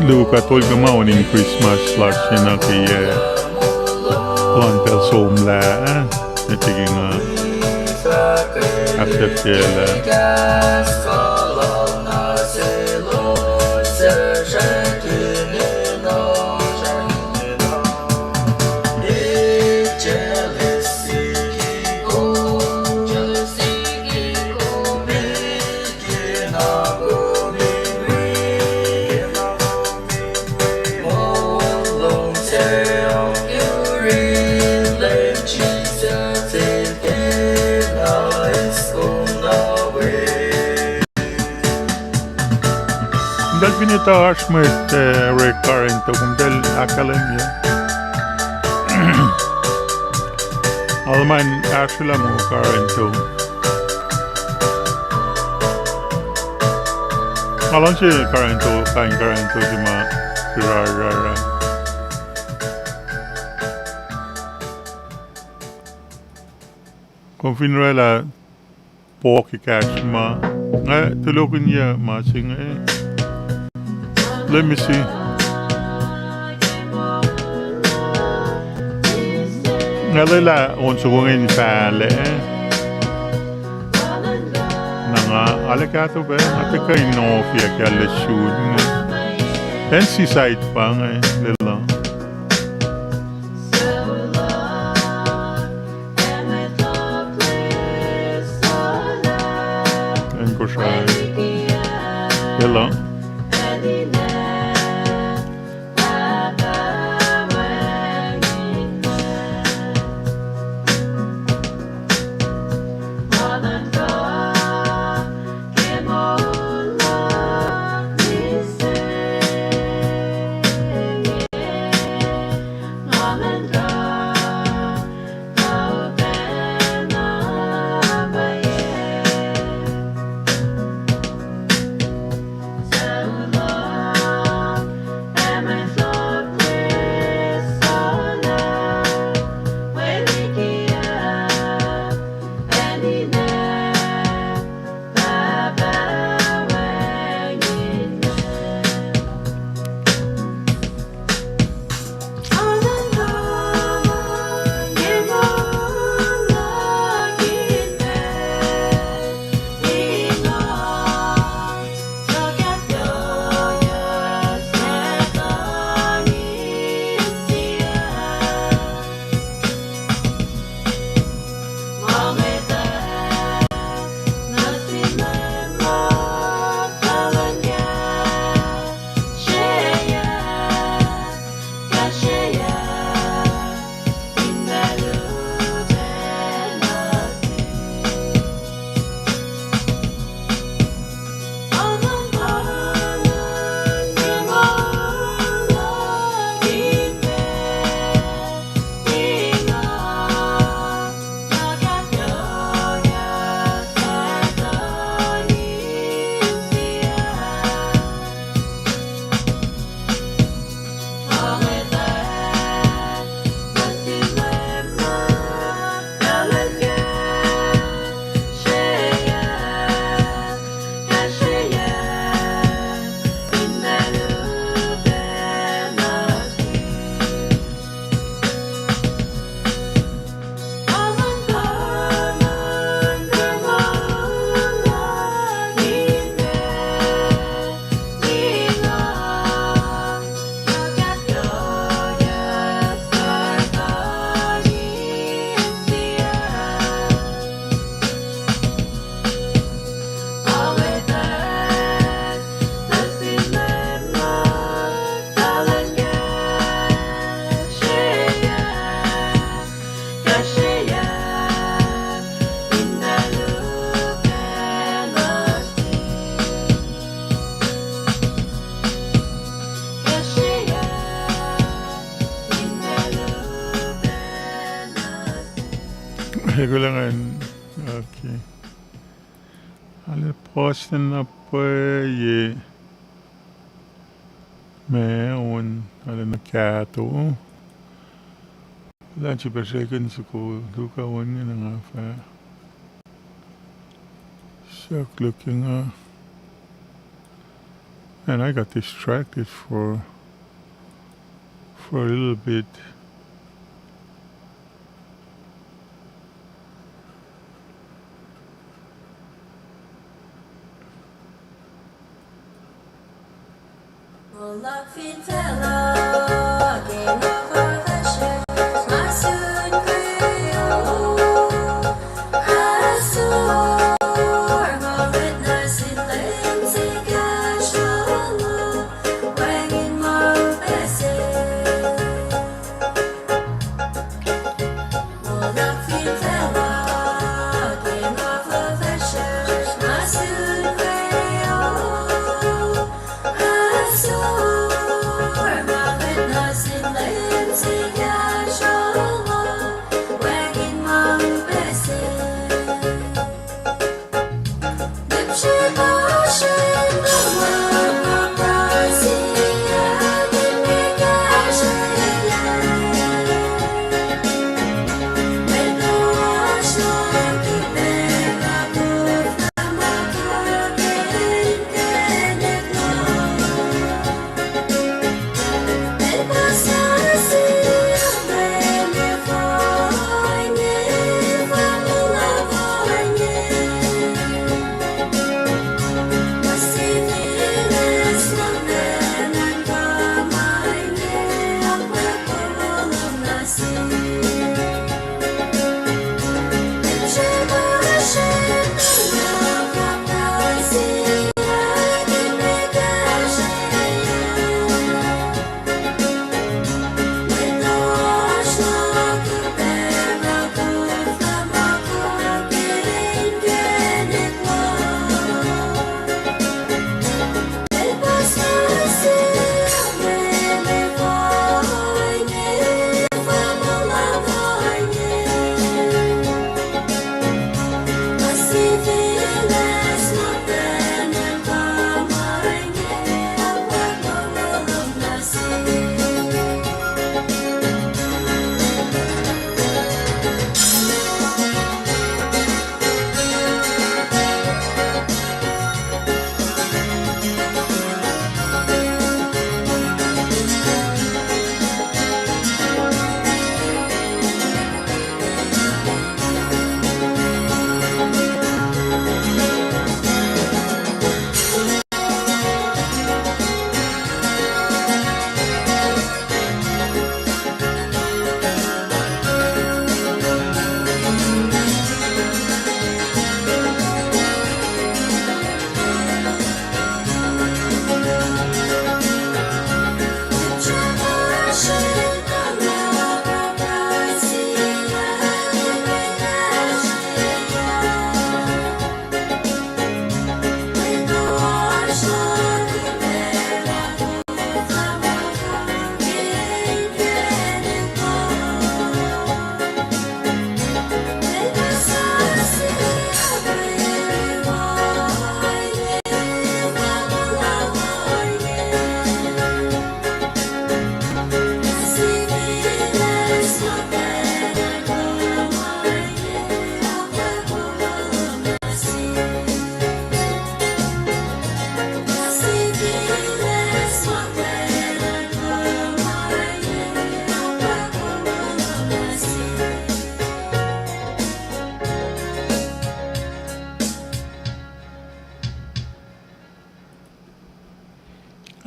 luo kuh tolkuh ma oan in Christmas lasr inge ke yac luhn pacl somlah, ah, met liki nga ahksahfyelah. Eltahl fin etuh oasr mwet, eh, orek Karianto, komtahl ahkkahlwemye. Aluhman ahsrwelah muh Karianto. Nga luhngse Karianto, kain Karianto se ma rarrar. Kom fin oraclah pouk ekahsr ma, nga tulokihnyac ma se inge. Let me see. Nga lwelah on soko inge in fahlac. Na nga arlac kahto pac, nga tuhkuh in ohfyak ke arlac sun inge. Acn Seaside pa inge, lwelah. Acn Kosrae. Lwelah. Kulang an, okay. Arlac puhsna na pwacye. Ma on arlac na kahto. Lah srihpac second soko tuhkuh on nge na nga fah suk looking uh. And I got distracted for, for a little bit.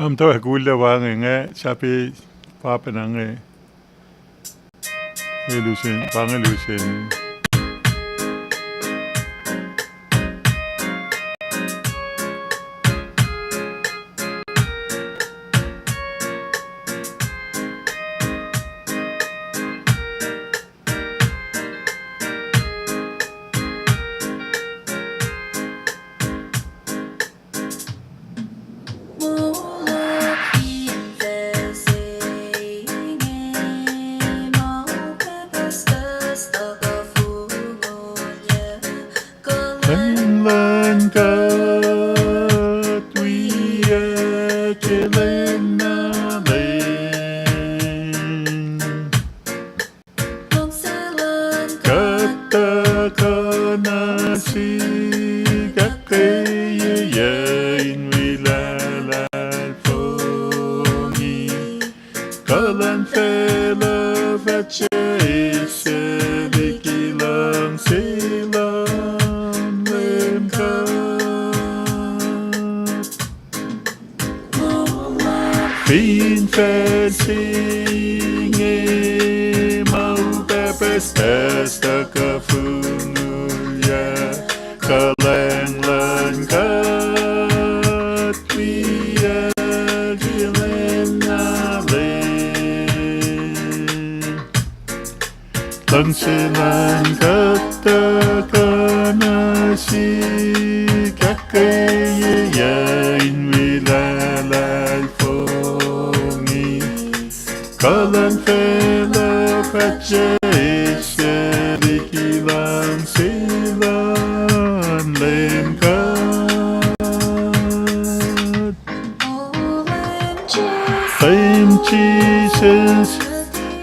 Am tuh ac kulla pa inge, nga sape pa pacna inge. Nge lusen, pa inge lusen. Lwen luhn kuht wiyac ke lwen na lwen. Kuht tuhkuh nuh sik ahkkweye in wi lahlahllfongi. Kuh luhn facluh fah sesseslah liki luhngse luhn Leum God. Fin facl se inge ma upac pucspucs tuhkuh fongulyak, kuhlwacng luhn kuht wiyac ke lwen na lwen. Luhngse luhn kuht tuhkuh nuh sik ahkkweye in wi lahlahllfongi. Kuh luhn facluh fah sesseslah liki luhngse luhn Leum God. Leum Jisus,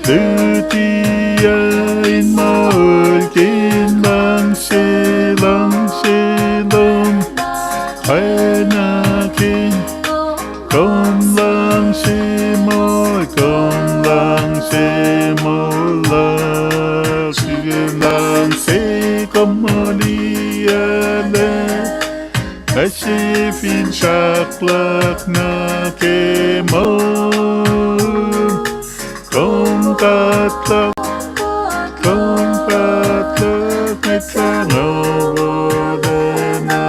lutiyuc in moulkihn luhngse, luhngse lom, oacna ke kom luhngse moul, kom luhngse moul luhk, luhngse kom moliyuclac, ac sie finsrak luhk nuh ke moul. Kom God luhk, kom God luhk, Mwet Lahngo wolacna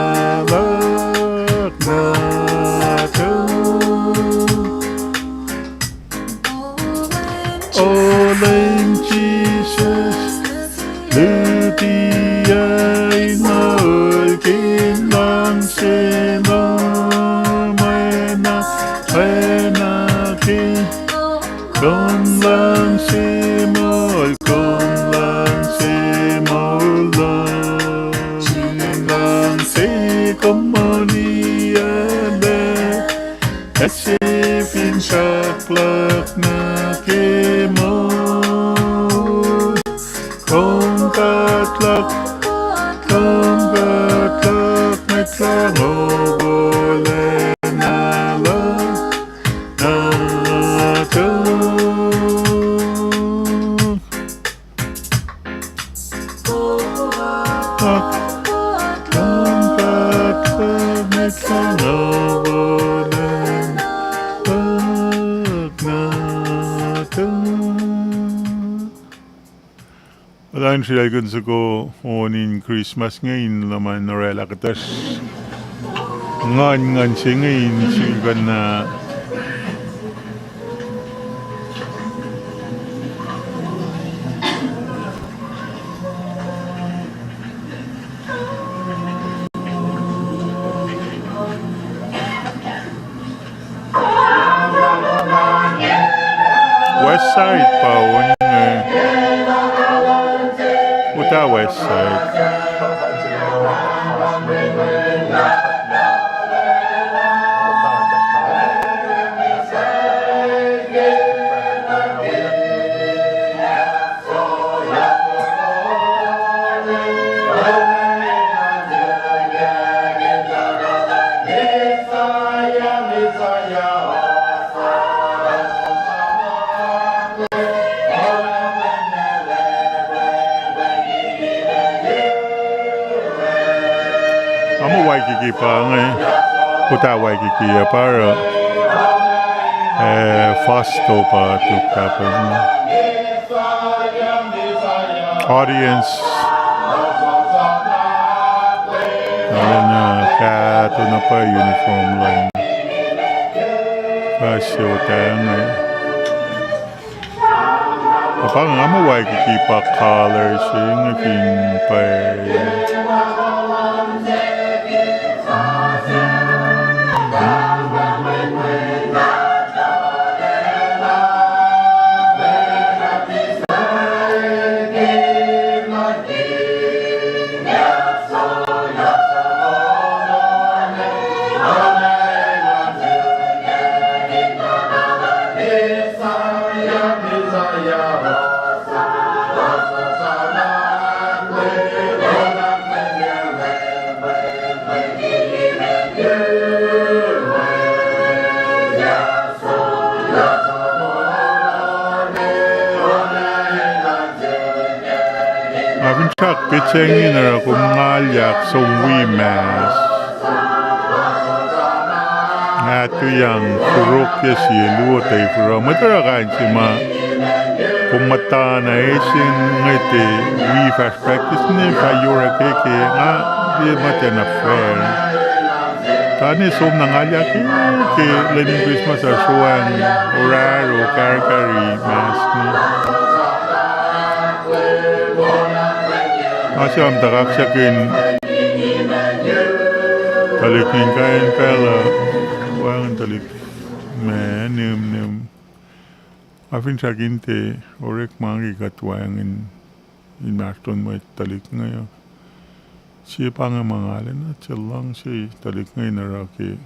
luhk nuh tok. O Leum Jisus, lutiyuc in moulkihn luhngse lom, oacna, oacna ke kom luhngse moul, kom luhngse moul luhk, luhngse kom moliyuclac, ac sie finsrak luhk nuh ke moul. Kom God luhk, kom God luhk, Mwet Lahngo wolacna luhk nuh tok. Kom God luhk, kom God luhk, Mwet Lahngo wolacna luhk nuh tok. Elan srihkakihn soko on in Christmas inge in luhman oraclah kuhtuhsr nguhn, nguhn se inge in sifilpacna West Side pa on inge. Uta West Side. Nga muh Waikiki pa inge, Uta Waikiki ah pa oruh. Eh, fosto pa tuk kapel. Audience. Arulacna kahto na pa uniform luhn. Fahsr se otang. Apa nga muh waikiki pa color se inge fin pwacye. Nga finsrak petsac inge in oruh kom ngalyak som wi mas. Nga tuyak surokyac sie luo tei fura mwet oruh kain se ma kom muhtana esin nge te wi fahsr practice ne fah yohrohk ke ke nga liye muhtwacn na fair. Tani som na ngalyak ke ke lwen in Christmas ah sroang orahro karkari mas inge. Ma se am tuhkuh kaksakihn tuhlihk inkaiyacn pacl uh, wacngihn tuhlihk ma nihmnihm. Nga finsrak in tiac orekma ke kuht wacngihn inmahsrlon mwet tuhlihk inge uh. Sie pa inge ma nga lwen na tiac luhngse tuhlihk inge in oruh ke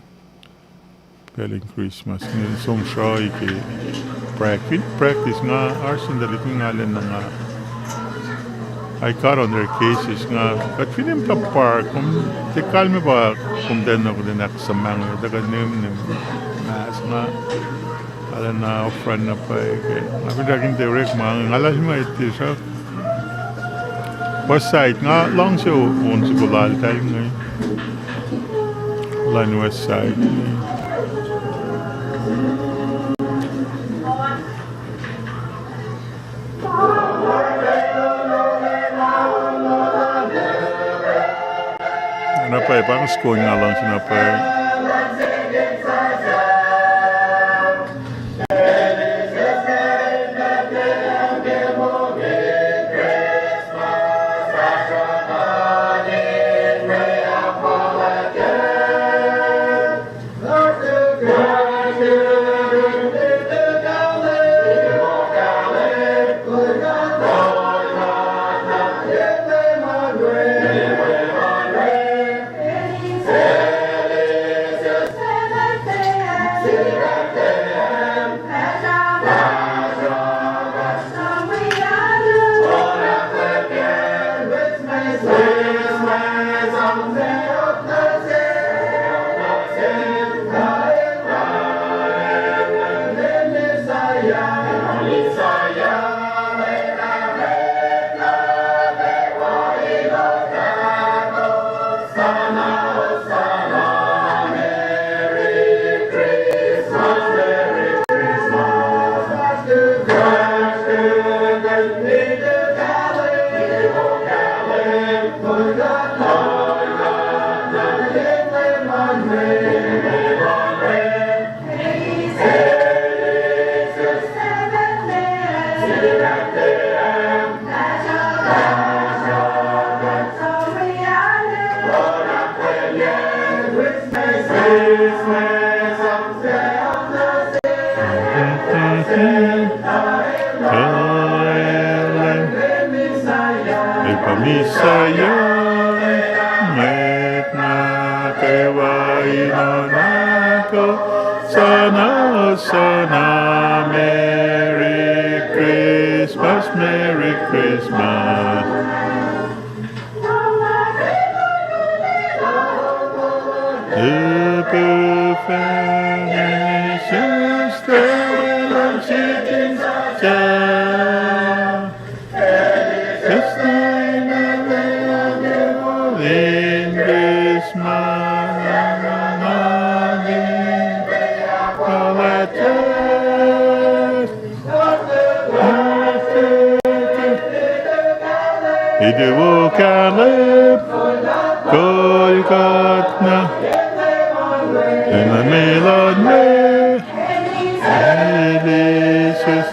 pacl in Christmas inge som sruhi ke practice, practice nga arsen tuhlihk inge nga lwen na nga I got on their cases nga kuht fin muhta park, kom tiac kalmac pa kom tiacna kuht in ahksuhmahsrye, tuh kuht nihmnihm mas nga arulacna ofran na pwacye ke. Nga finsrak in tiac orekma inge, nga lah sin ma tiac sruhk. West Side, nga luhngse on soko laltahl inge. Luhn West Side. Na pwacye, pa inge soko nga luhngse na pwacye. Epa Messiah, mwet nuh kwewa in oacna ko, Hosanna, Hosanna, Merry Christmas, Merry Christmas. Epifanisis, the Lamb sitting side. Christmas, Golgotha, in the middle of me, Elisus,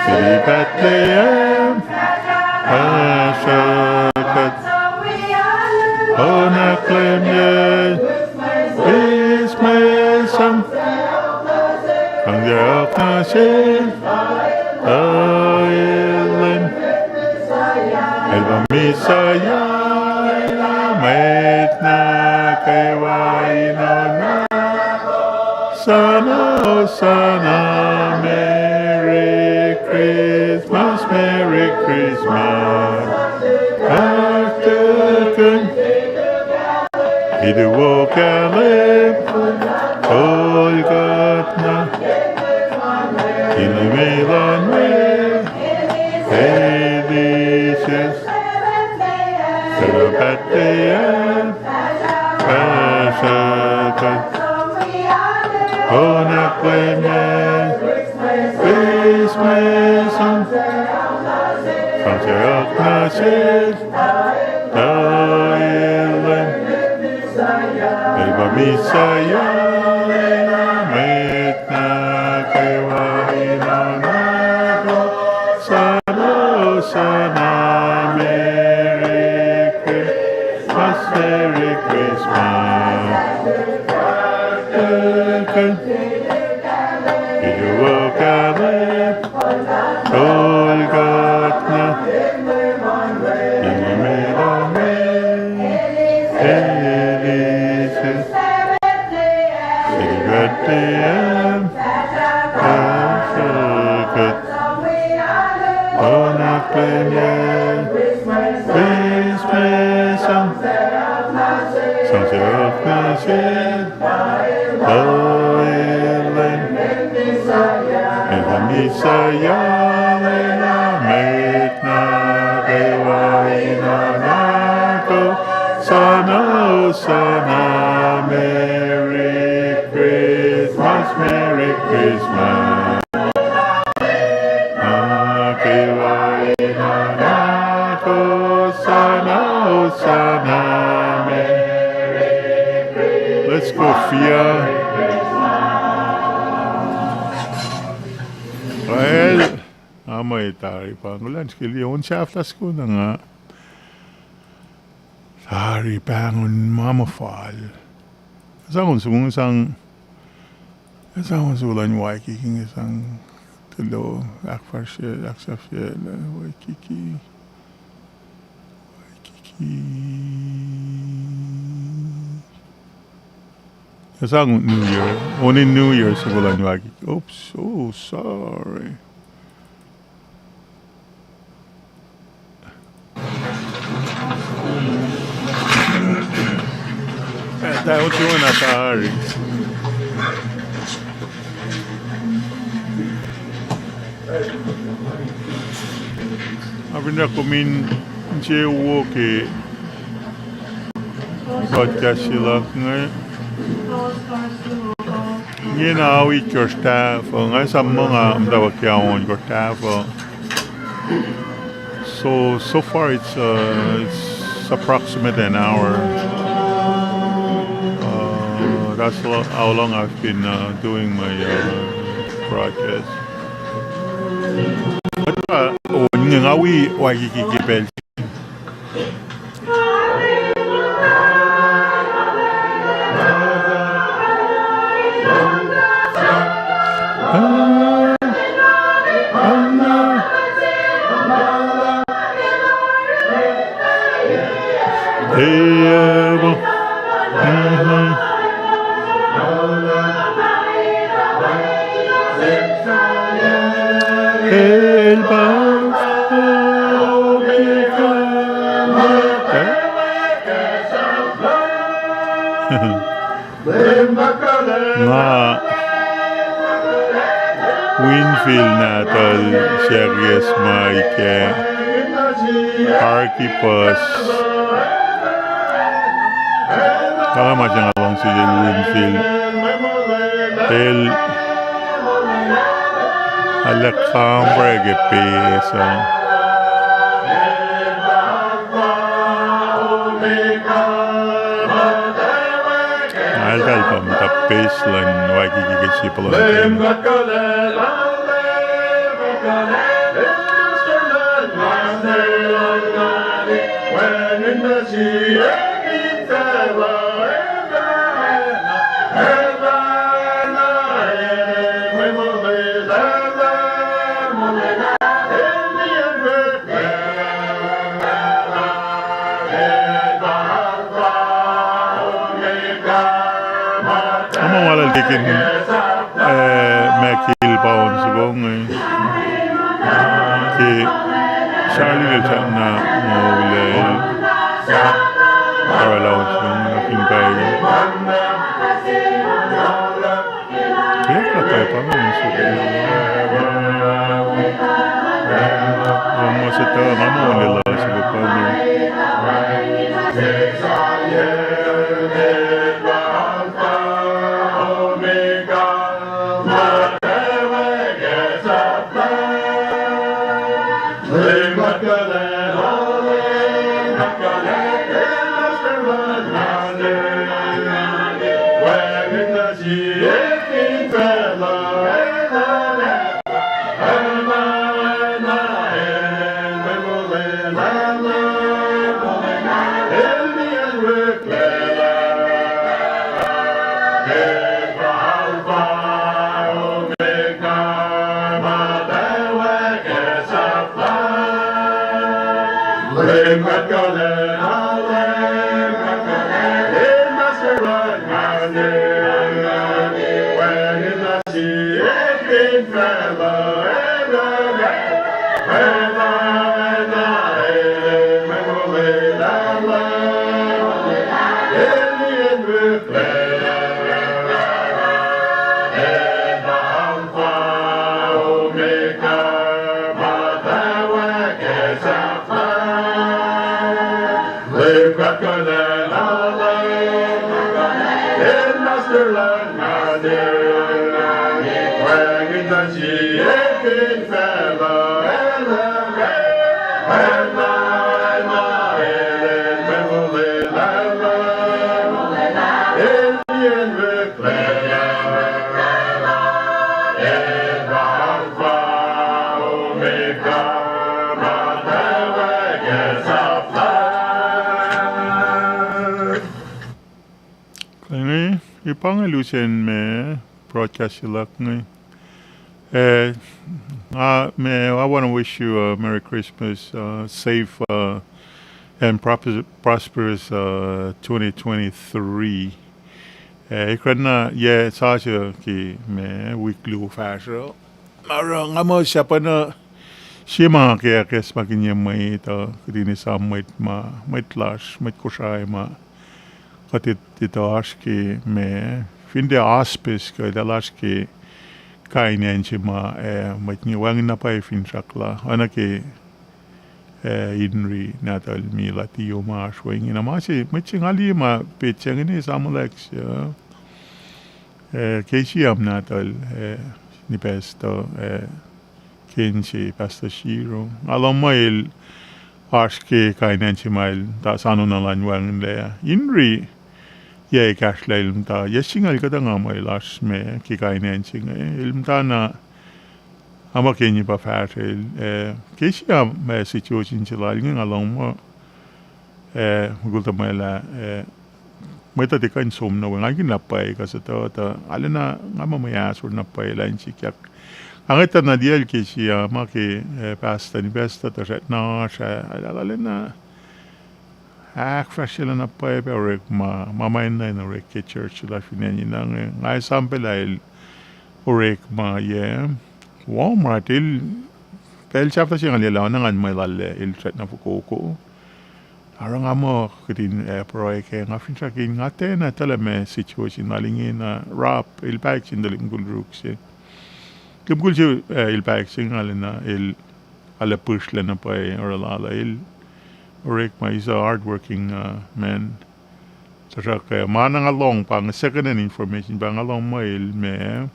city Bethlehem, Ashakat, Onak Lemye, Ismael Sam, Kangja Oknasil, Oilen, Elba Messiah, Metna Kewaino na, Sana, Sana, Merry Christmas, Merry Christmas. After Idu wo kahlwem, Golgotha, in the middle of me, Elisus, Bethlehem, Passover, Onak Lemye, Christmas, Sam, Sam Seok Nasil, Taelen, Elba Messiah, Lena Metna Kewa Inanako, Sana, Sana, Merry Christmas, Merry Christmas. Iduo Kaleb, Golgotha, Imemelame, Elisus, Sibetiam, Ashokat, Onak Lemye, Christmas, Sam, Sam Seok Nasil, Taelen, Elba Messiah, Lena Metna Kewa Inanako, Sana, Sana, Merry Christmas, Merry Christmas. Kewa Inanako, Sana, Sana, Merry Christmas. Let's go, Fia. Well, ama tari pa kulan skili on sahflah skuna nga. Tari pahngon ma muh fal. Sang on sukun sang, sang on sukun Waikiki nge sang tulo ahkfahsrye, ahksahfye Waikiki. Waikiki. Sang New Year. Only New Year sukun Waikiki. Oops. Oh, sorry. Tao otu na tari. Abinda kumin se wo ke podcast se luhk inge. Ingena awi kosr tahfuh, nga esam muh nga muhtwacwacack on kosr tahfuh. So, so far it's, uh, it's approximate an hour. Uh, that's lo-, how long I've been, uh, doing my, uh, broadcast. Mwet uh, oh, nga wi Waikiki ke pacl. Nga Winfield nahtuhl Serious Mike, Archibus. Kalmac se nga luhngse sel Winfield. El Alexander ke pes, uh, bass luhn Waikiki ke sie puhlan. Nga muh ma lal tikin, eh, Michael Paul soko inge. Ke Charlie el sahp na moul, arulacna soko inge, fin pacl. Ke kuht pacpa inge soko. Nga muh se tuh, nga muh only lal soko pa inge. Inge, e pa inge lusen me broadcast se luhk inge. Eh, nga, me, I want to wish you a Merry Christmas, uh, safe, uh, and pros-, prosperous, uh, twenty twenty-three. Eh, ekran na, yac sasuc ke me wik luo fahsruh. Oruh nga muh sahp na sie ma ke ahkacsmakihnye mwet uh, kuht in esam mwet ma, mwet lasr, mwet Kosrae ma kuht etuh oasr ke me, fin tiac hospice kuh etuh lasr ke kain acn se ma, eh, mwet inge wacngihn na pwacye finsrak la, oacna ke, eh, Inri nahtuhl Mila Tio ma oasr we inge. Na ma se, mwet se nga liye ma petsac inge ne esamwelak se, eh, Kesiam nahtuhl, eh, ni pastor, eh, ke inse Pastor Siro. Nga lohng muh el oasr ke kain acn se ma el muhta soano na elan wacngihnlac. Inri, yac ekahsr lah el muhta, yac singucul kuhtuh nga muh el oasr me ke kain acn se inge. El muhta na, nga muh ke inge pa fahsrel, eh, Kesiam, eh, situation se lal inge nga lohng muh, eh, mukul tuhmwacl ah, eh, mwet uh tiac kuh in som nuh we, nga kihtin na pwacye kuh sutuh tuh, arulacna nga muh mwe ahsor na pwacye lah in sikyak. Nga ngwet tuh na liyacl Kesiam, ma ke, eh, pastor, ni pastor tuh srackna oasr ah, arulacna ahkfahsryelah na pwacye pac orekma ma ma enenuh in orek ke church lasr fin acn inge. Nga esam pac lah el orekma, yac, Walmart, el, pacl sahflah se nga liye lah oacna ngan mwe lal ah, el srackna fokoko. Oruh nga muh kihtin, eh, pruhe kac, nga finsrak in nga tiacna etuh lah ma situation lal inge na Rob, el pahyuck sin tuhlihk mukul ruk se. Tuhlihk mukul se, eh, el pahyuck se inge arulacna el, arlac pihsrlac na pwacye oruh lal ah, el orekma, he's a hard working, uh, man. Tuhsruhk, eh, ma na nga lohng pa inge second hand information, pa nga lohng muh el me,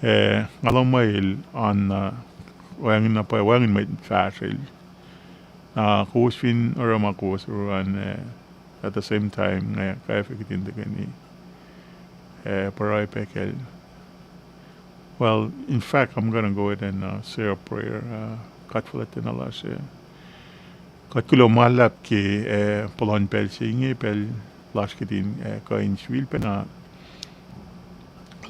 eh, nga lohng muh el an, uh, wacngihn na pwacye, wacngihn mwet fahsrel. Na kowos fin oruh ma kowos oruh an, eh, at the same time, nga kwacfe kihtin tuhkweni, eh, pruhe pac kacl. Well, in fact, I'm gonna go ahead and, uh, say a prayer, uh, kuht fuhlwactacna lasr, uh, kuht kuloh ma luhlahp ke, eh, puhlan pacl se inge, pacl lasr kihtin, eh, kuh in sifilpacna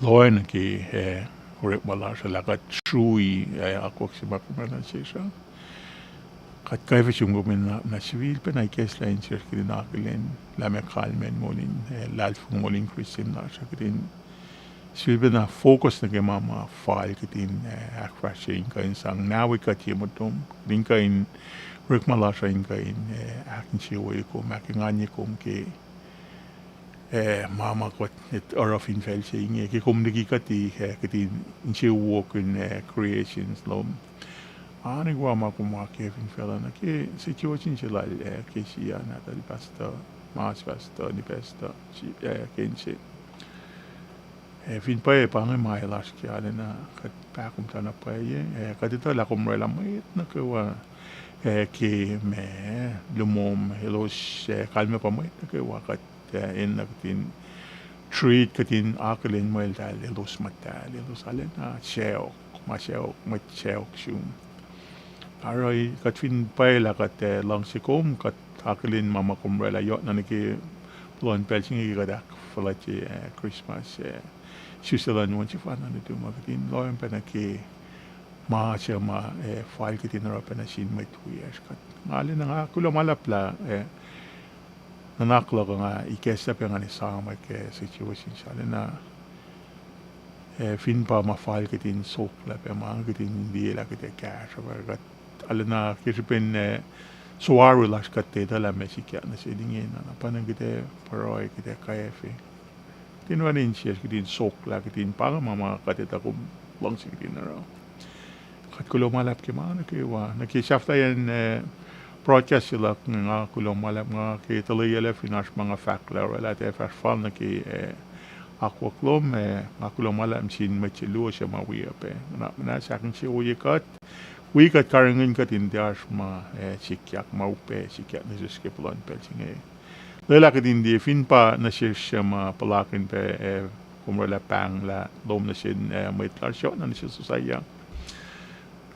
lohacng nuh ke, eh, orekma lasr uh lah kuht srui, eh, akwuck se ma kom oraclah nuh sesr uh. Kuht kwacfe sum kom in na, na sifilpacna ikacslah insesr kihtin akihlen lah meac kalmacn moul in, eh, luhlahlfongi moul in Christian lasr uh, kihtin sifilpacna focus nuh ke ma ma fal kihtin, eh, ahkfahsrye in kuh in sang na wi kuht ye motom, kihtin kuh in orekma lasr uh in kuh in, eh, ahkinsewowoye kom, ahkenganye kom ke, eh, ma ma kuht oruh fin facl se inge, ke kom liki kuht, eh, kihtin insewowo in, eh, creations lom. Oacna ke ma kom oakiyac fin facluh nuh ke situation se lal, eh, Kesia, nahtuhl pastor, mas pastor, ni pastor, eh, ke inse Eh, fin pwacye pa inge ma lasr ke arulacna kuht pahkomuhta na pwacye, eh, kuht etuh lah kom oraclah mwet nuh kwewa, eh, ke ma lihmom elos, eh, kalmac pa mwet nuh kwewa kuht, eh, enenuh kihtin treat, kihtin akihlen mweltahl, elos muhtahl, elos arulacna sacohk, ma sacohk, mwet sacohk sum. Oruh kuht fin pwacye lah kuht, eh, luhngse kom, kuht akihlen ma ma kom oraclah yohk na nuh ke puhlan pacl se inge ke kuht ahkfuhlwactye, eh, Christmas, eh, suse luhn on sefanna nuhtum uh, kihtin lohacng pacna ke ma se ma, eh, fal kihtin oruh pacna sin mwet wiyacsr kuht. Nga arulacna nga kuloh ma luhlahp lah, eh, nuhnak luhk uh nga ikacslah pac ngan esam ke situation se arulacna, eh, fin pa ma fal kihtin soklah pac ma kihtin liye lah kuht ac kahsruh pa kuht arulacna ke srihpen, eh, soaru lasr kuht etuh lah meac sikyak nuh sel ingena, na pa na kuht ac pruhe, kuht ac kwacfe. Kihtin oacna insesr, kihtin soklah, kihtin pa inge ma ma kuht etuh kom luhngse kihtin oruh. Kuht kuloh ma luhlahp ke ma nuh kwewa. Nuh ke sahflahiyacn, eh, broadcast se luhk inge nga kuloh ma luhlahp, nga ke tuhleyucklac fin oasr ma nga fahk lah oraclah tiac fahsr fal nuh ke, eh, akwuck lom, eh, nga kuloh ma luhlahp sin mwet se luo suc ma wi uh pac. Nuhnak muhnahs ahkinsewowoye kuht, wi kuht, karihngihn kuht in tiac oasr ma, eh, sikyak, ma upac sikyak nuh sesr ke puhlan pacl se inge. Lwelah kuht in tiac fin pa nuh sesr suc ma puhlakihn pac, eh, kom oraclah pahnglah lom nuh sin, eh, mwet lasr yohk na nuh sel Sosaiah.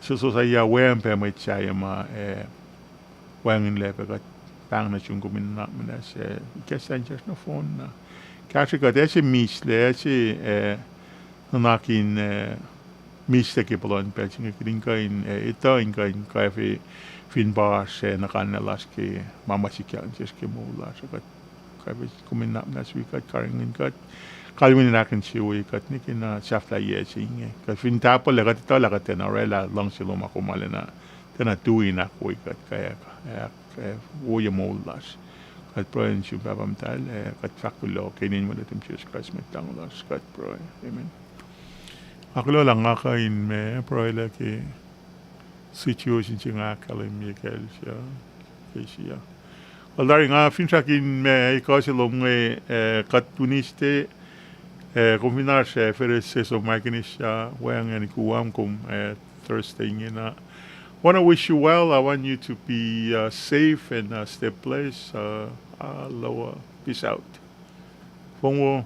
Sel Sosaiah, weacng pac mwet sahyac ma, eh, wacngihnlac pac kuht, pahng nuh sum kom in nuhnak muhnahs, eh, ikacslah insesr nohfohn na. Kahsrwe kuht, ase mislac, ase, eh, nuhnak in, eh, mislac ke puhlan pacl se inge, kuht in kuh in, eh, etuh in kuh in kwacfe fin pa oasr, eh, nuhkanlah lasr ke ma ma sikyak nuh sesr ke moul lasr uh, kuht kwacfe kom in nuhnak muhnahs wi kuht, karihngihn kuht, kalweni in ahkinsewowoye kuht nuh ke na sahflahiyac se inge. Kuht fin tahpuhllac, kuht etuh lah kuht tiacna oraclah luhngse lom, ma kom arulacna tiacna tui in ahkwoye kuht, kayak, ahk, eh, woye moul lasr. Kuht pruhe in sum Pahpah Muhtahl, eh, kuht fahk kuloh ke inen Wen nuhtum Jisus Kraist Mwet Lahngo lasr, kuht pruhe. Amen. Nga kuloh lah nga kuh in ma pruhelah ke situation se nga ahkkahlwemye kacl se, ke se uh. Kuh tari nga finsrak in ma ekuh se lom inge, eh, kuht Wednesday, eh, kom fin oasr, eh, Federated States of Micronesia, weacng acn Guam, kom, eh, Thursday ingena. Want to wish you well. I want you to be, uh, safe and, uh, stay blessed. Uh, uh, lower. Peace out. Fong wo.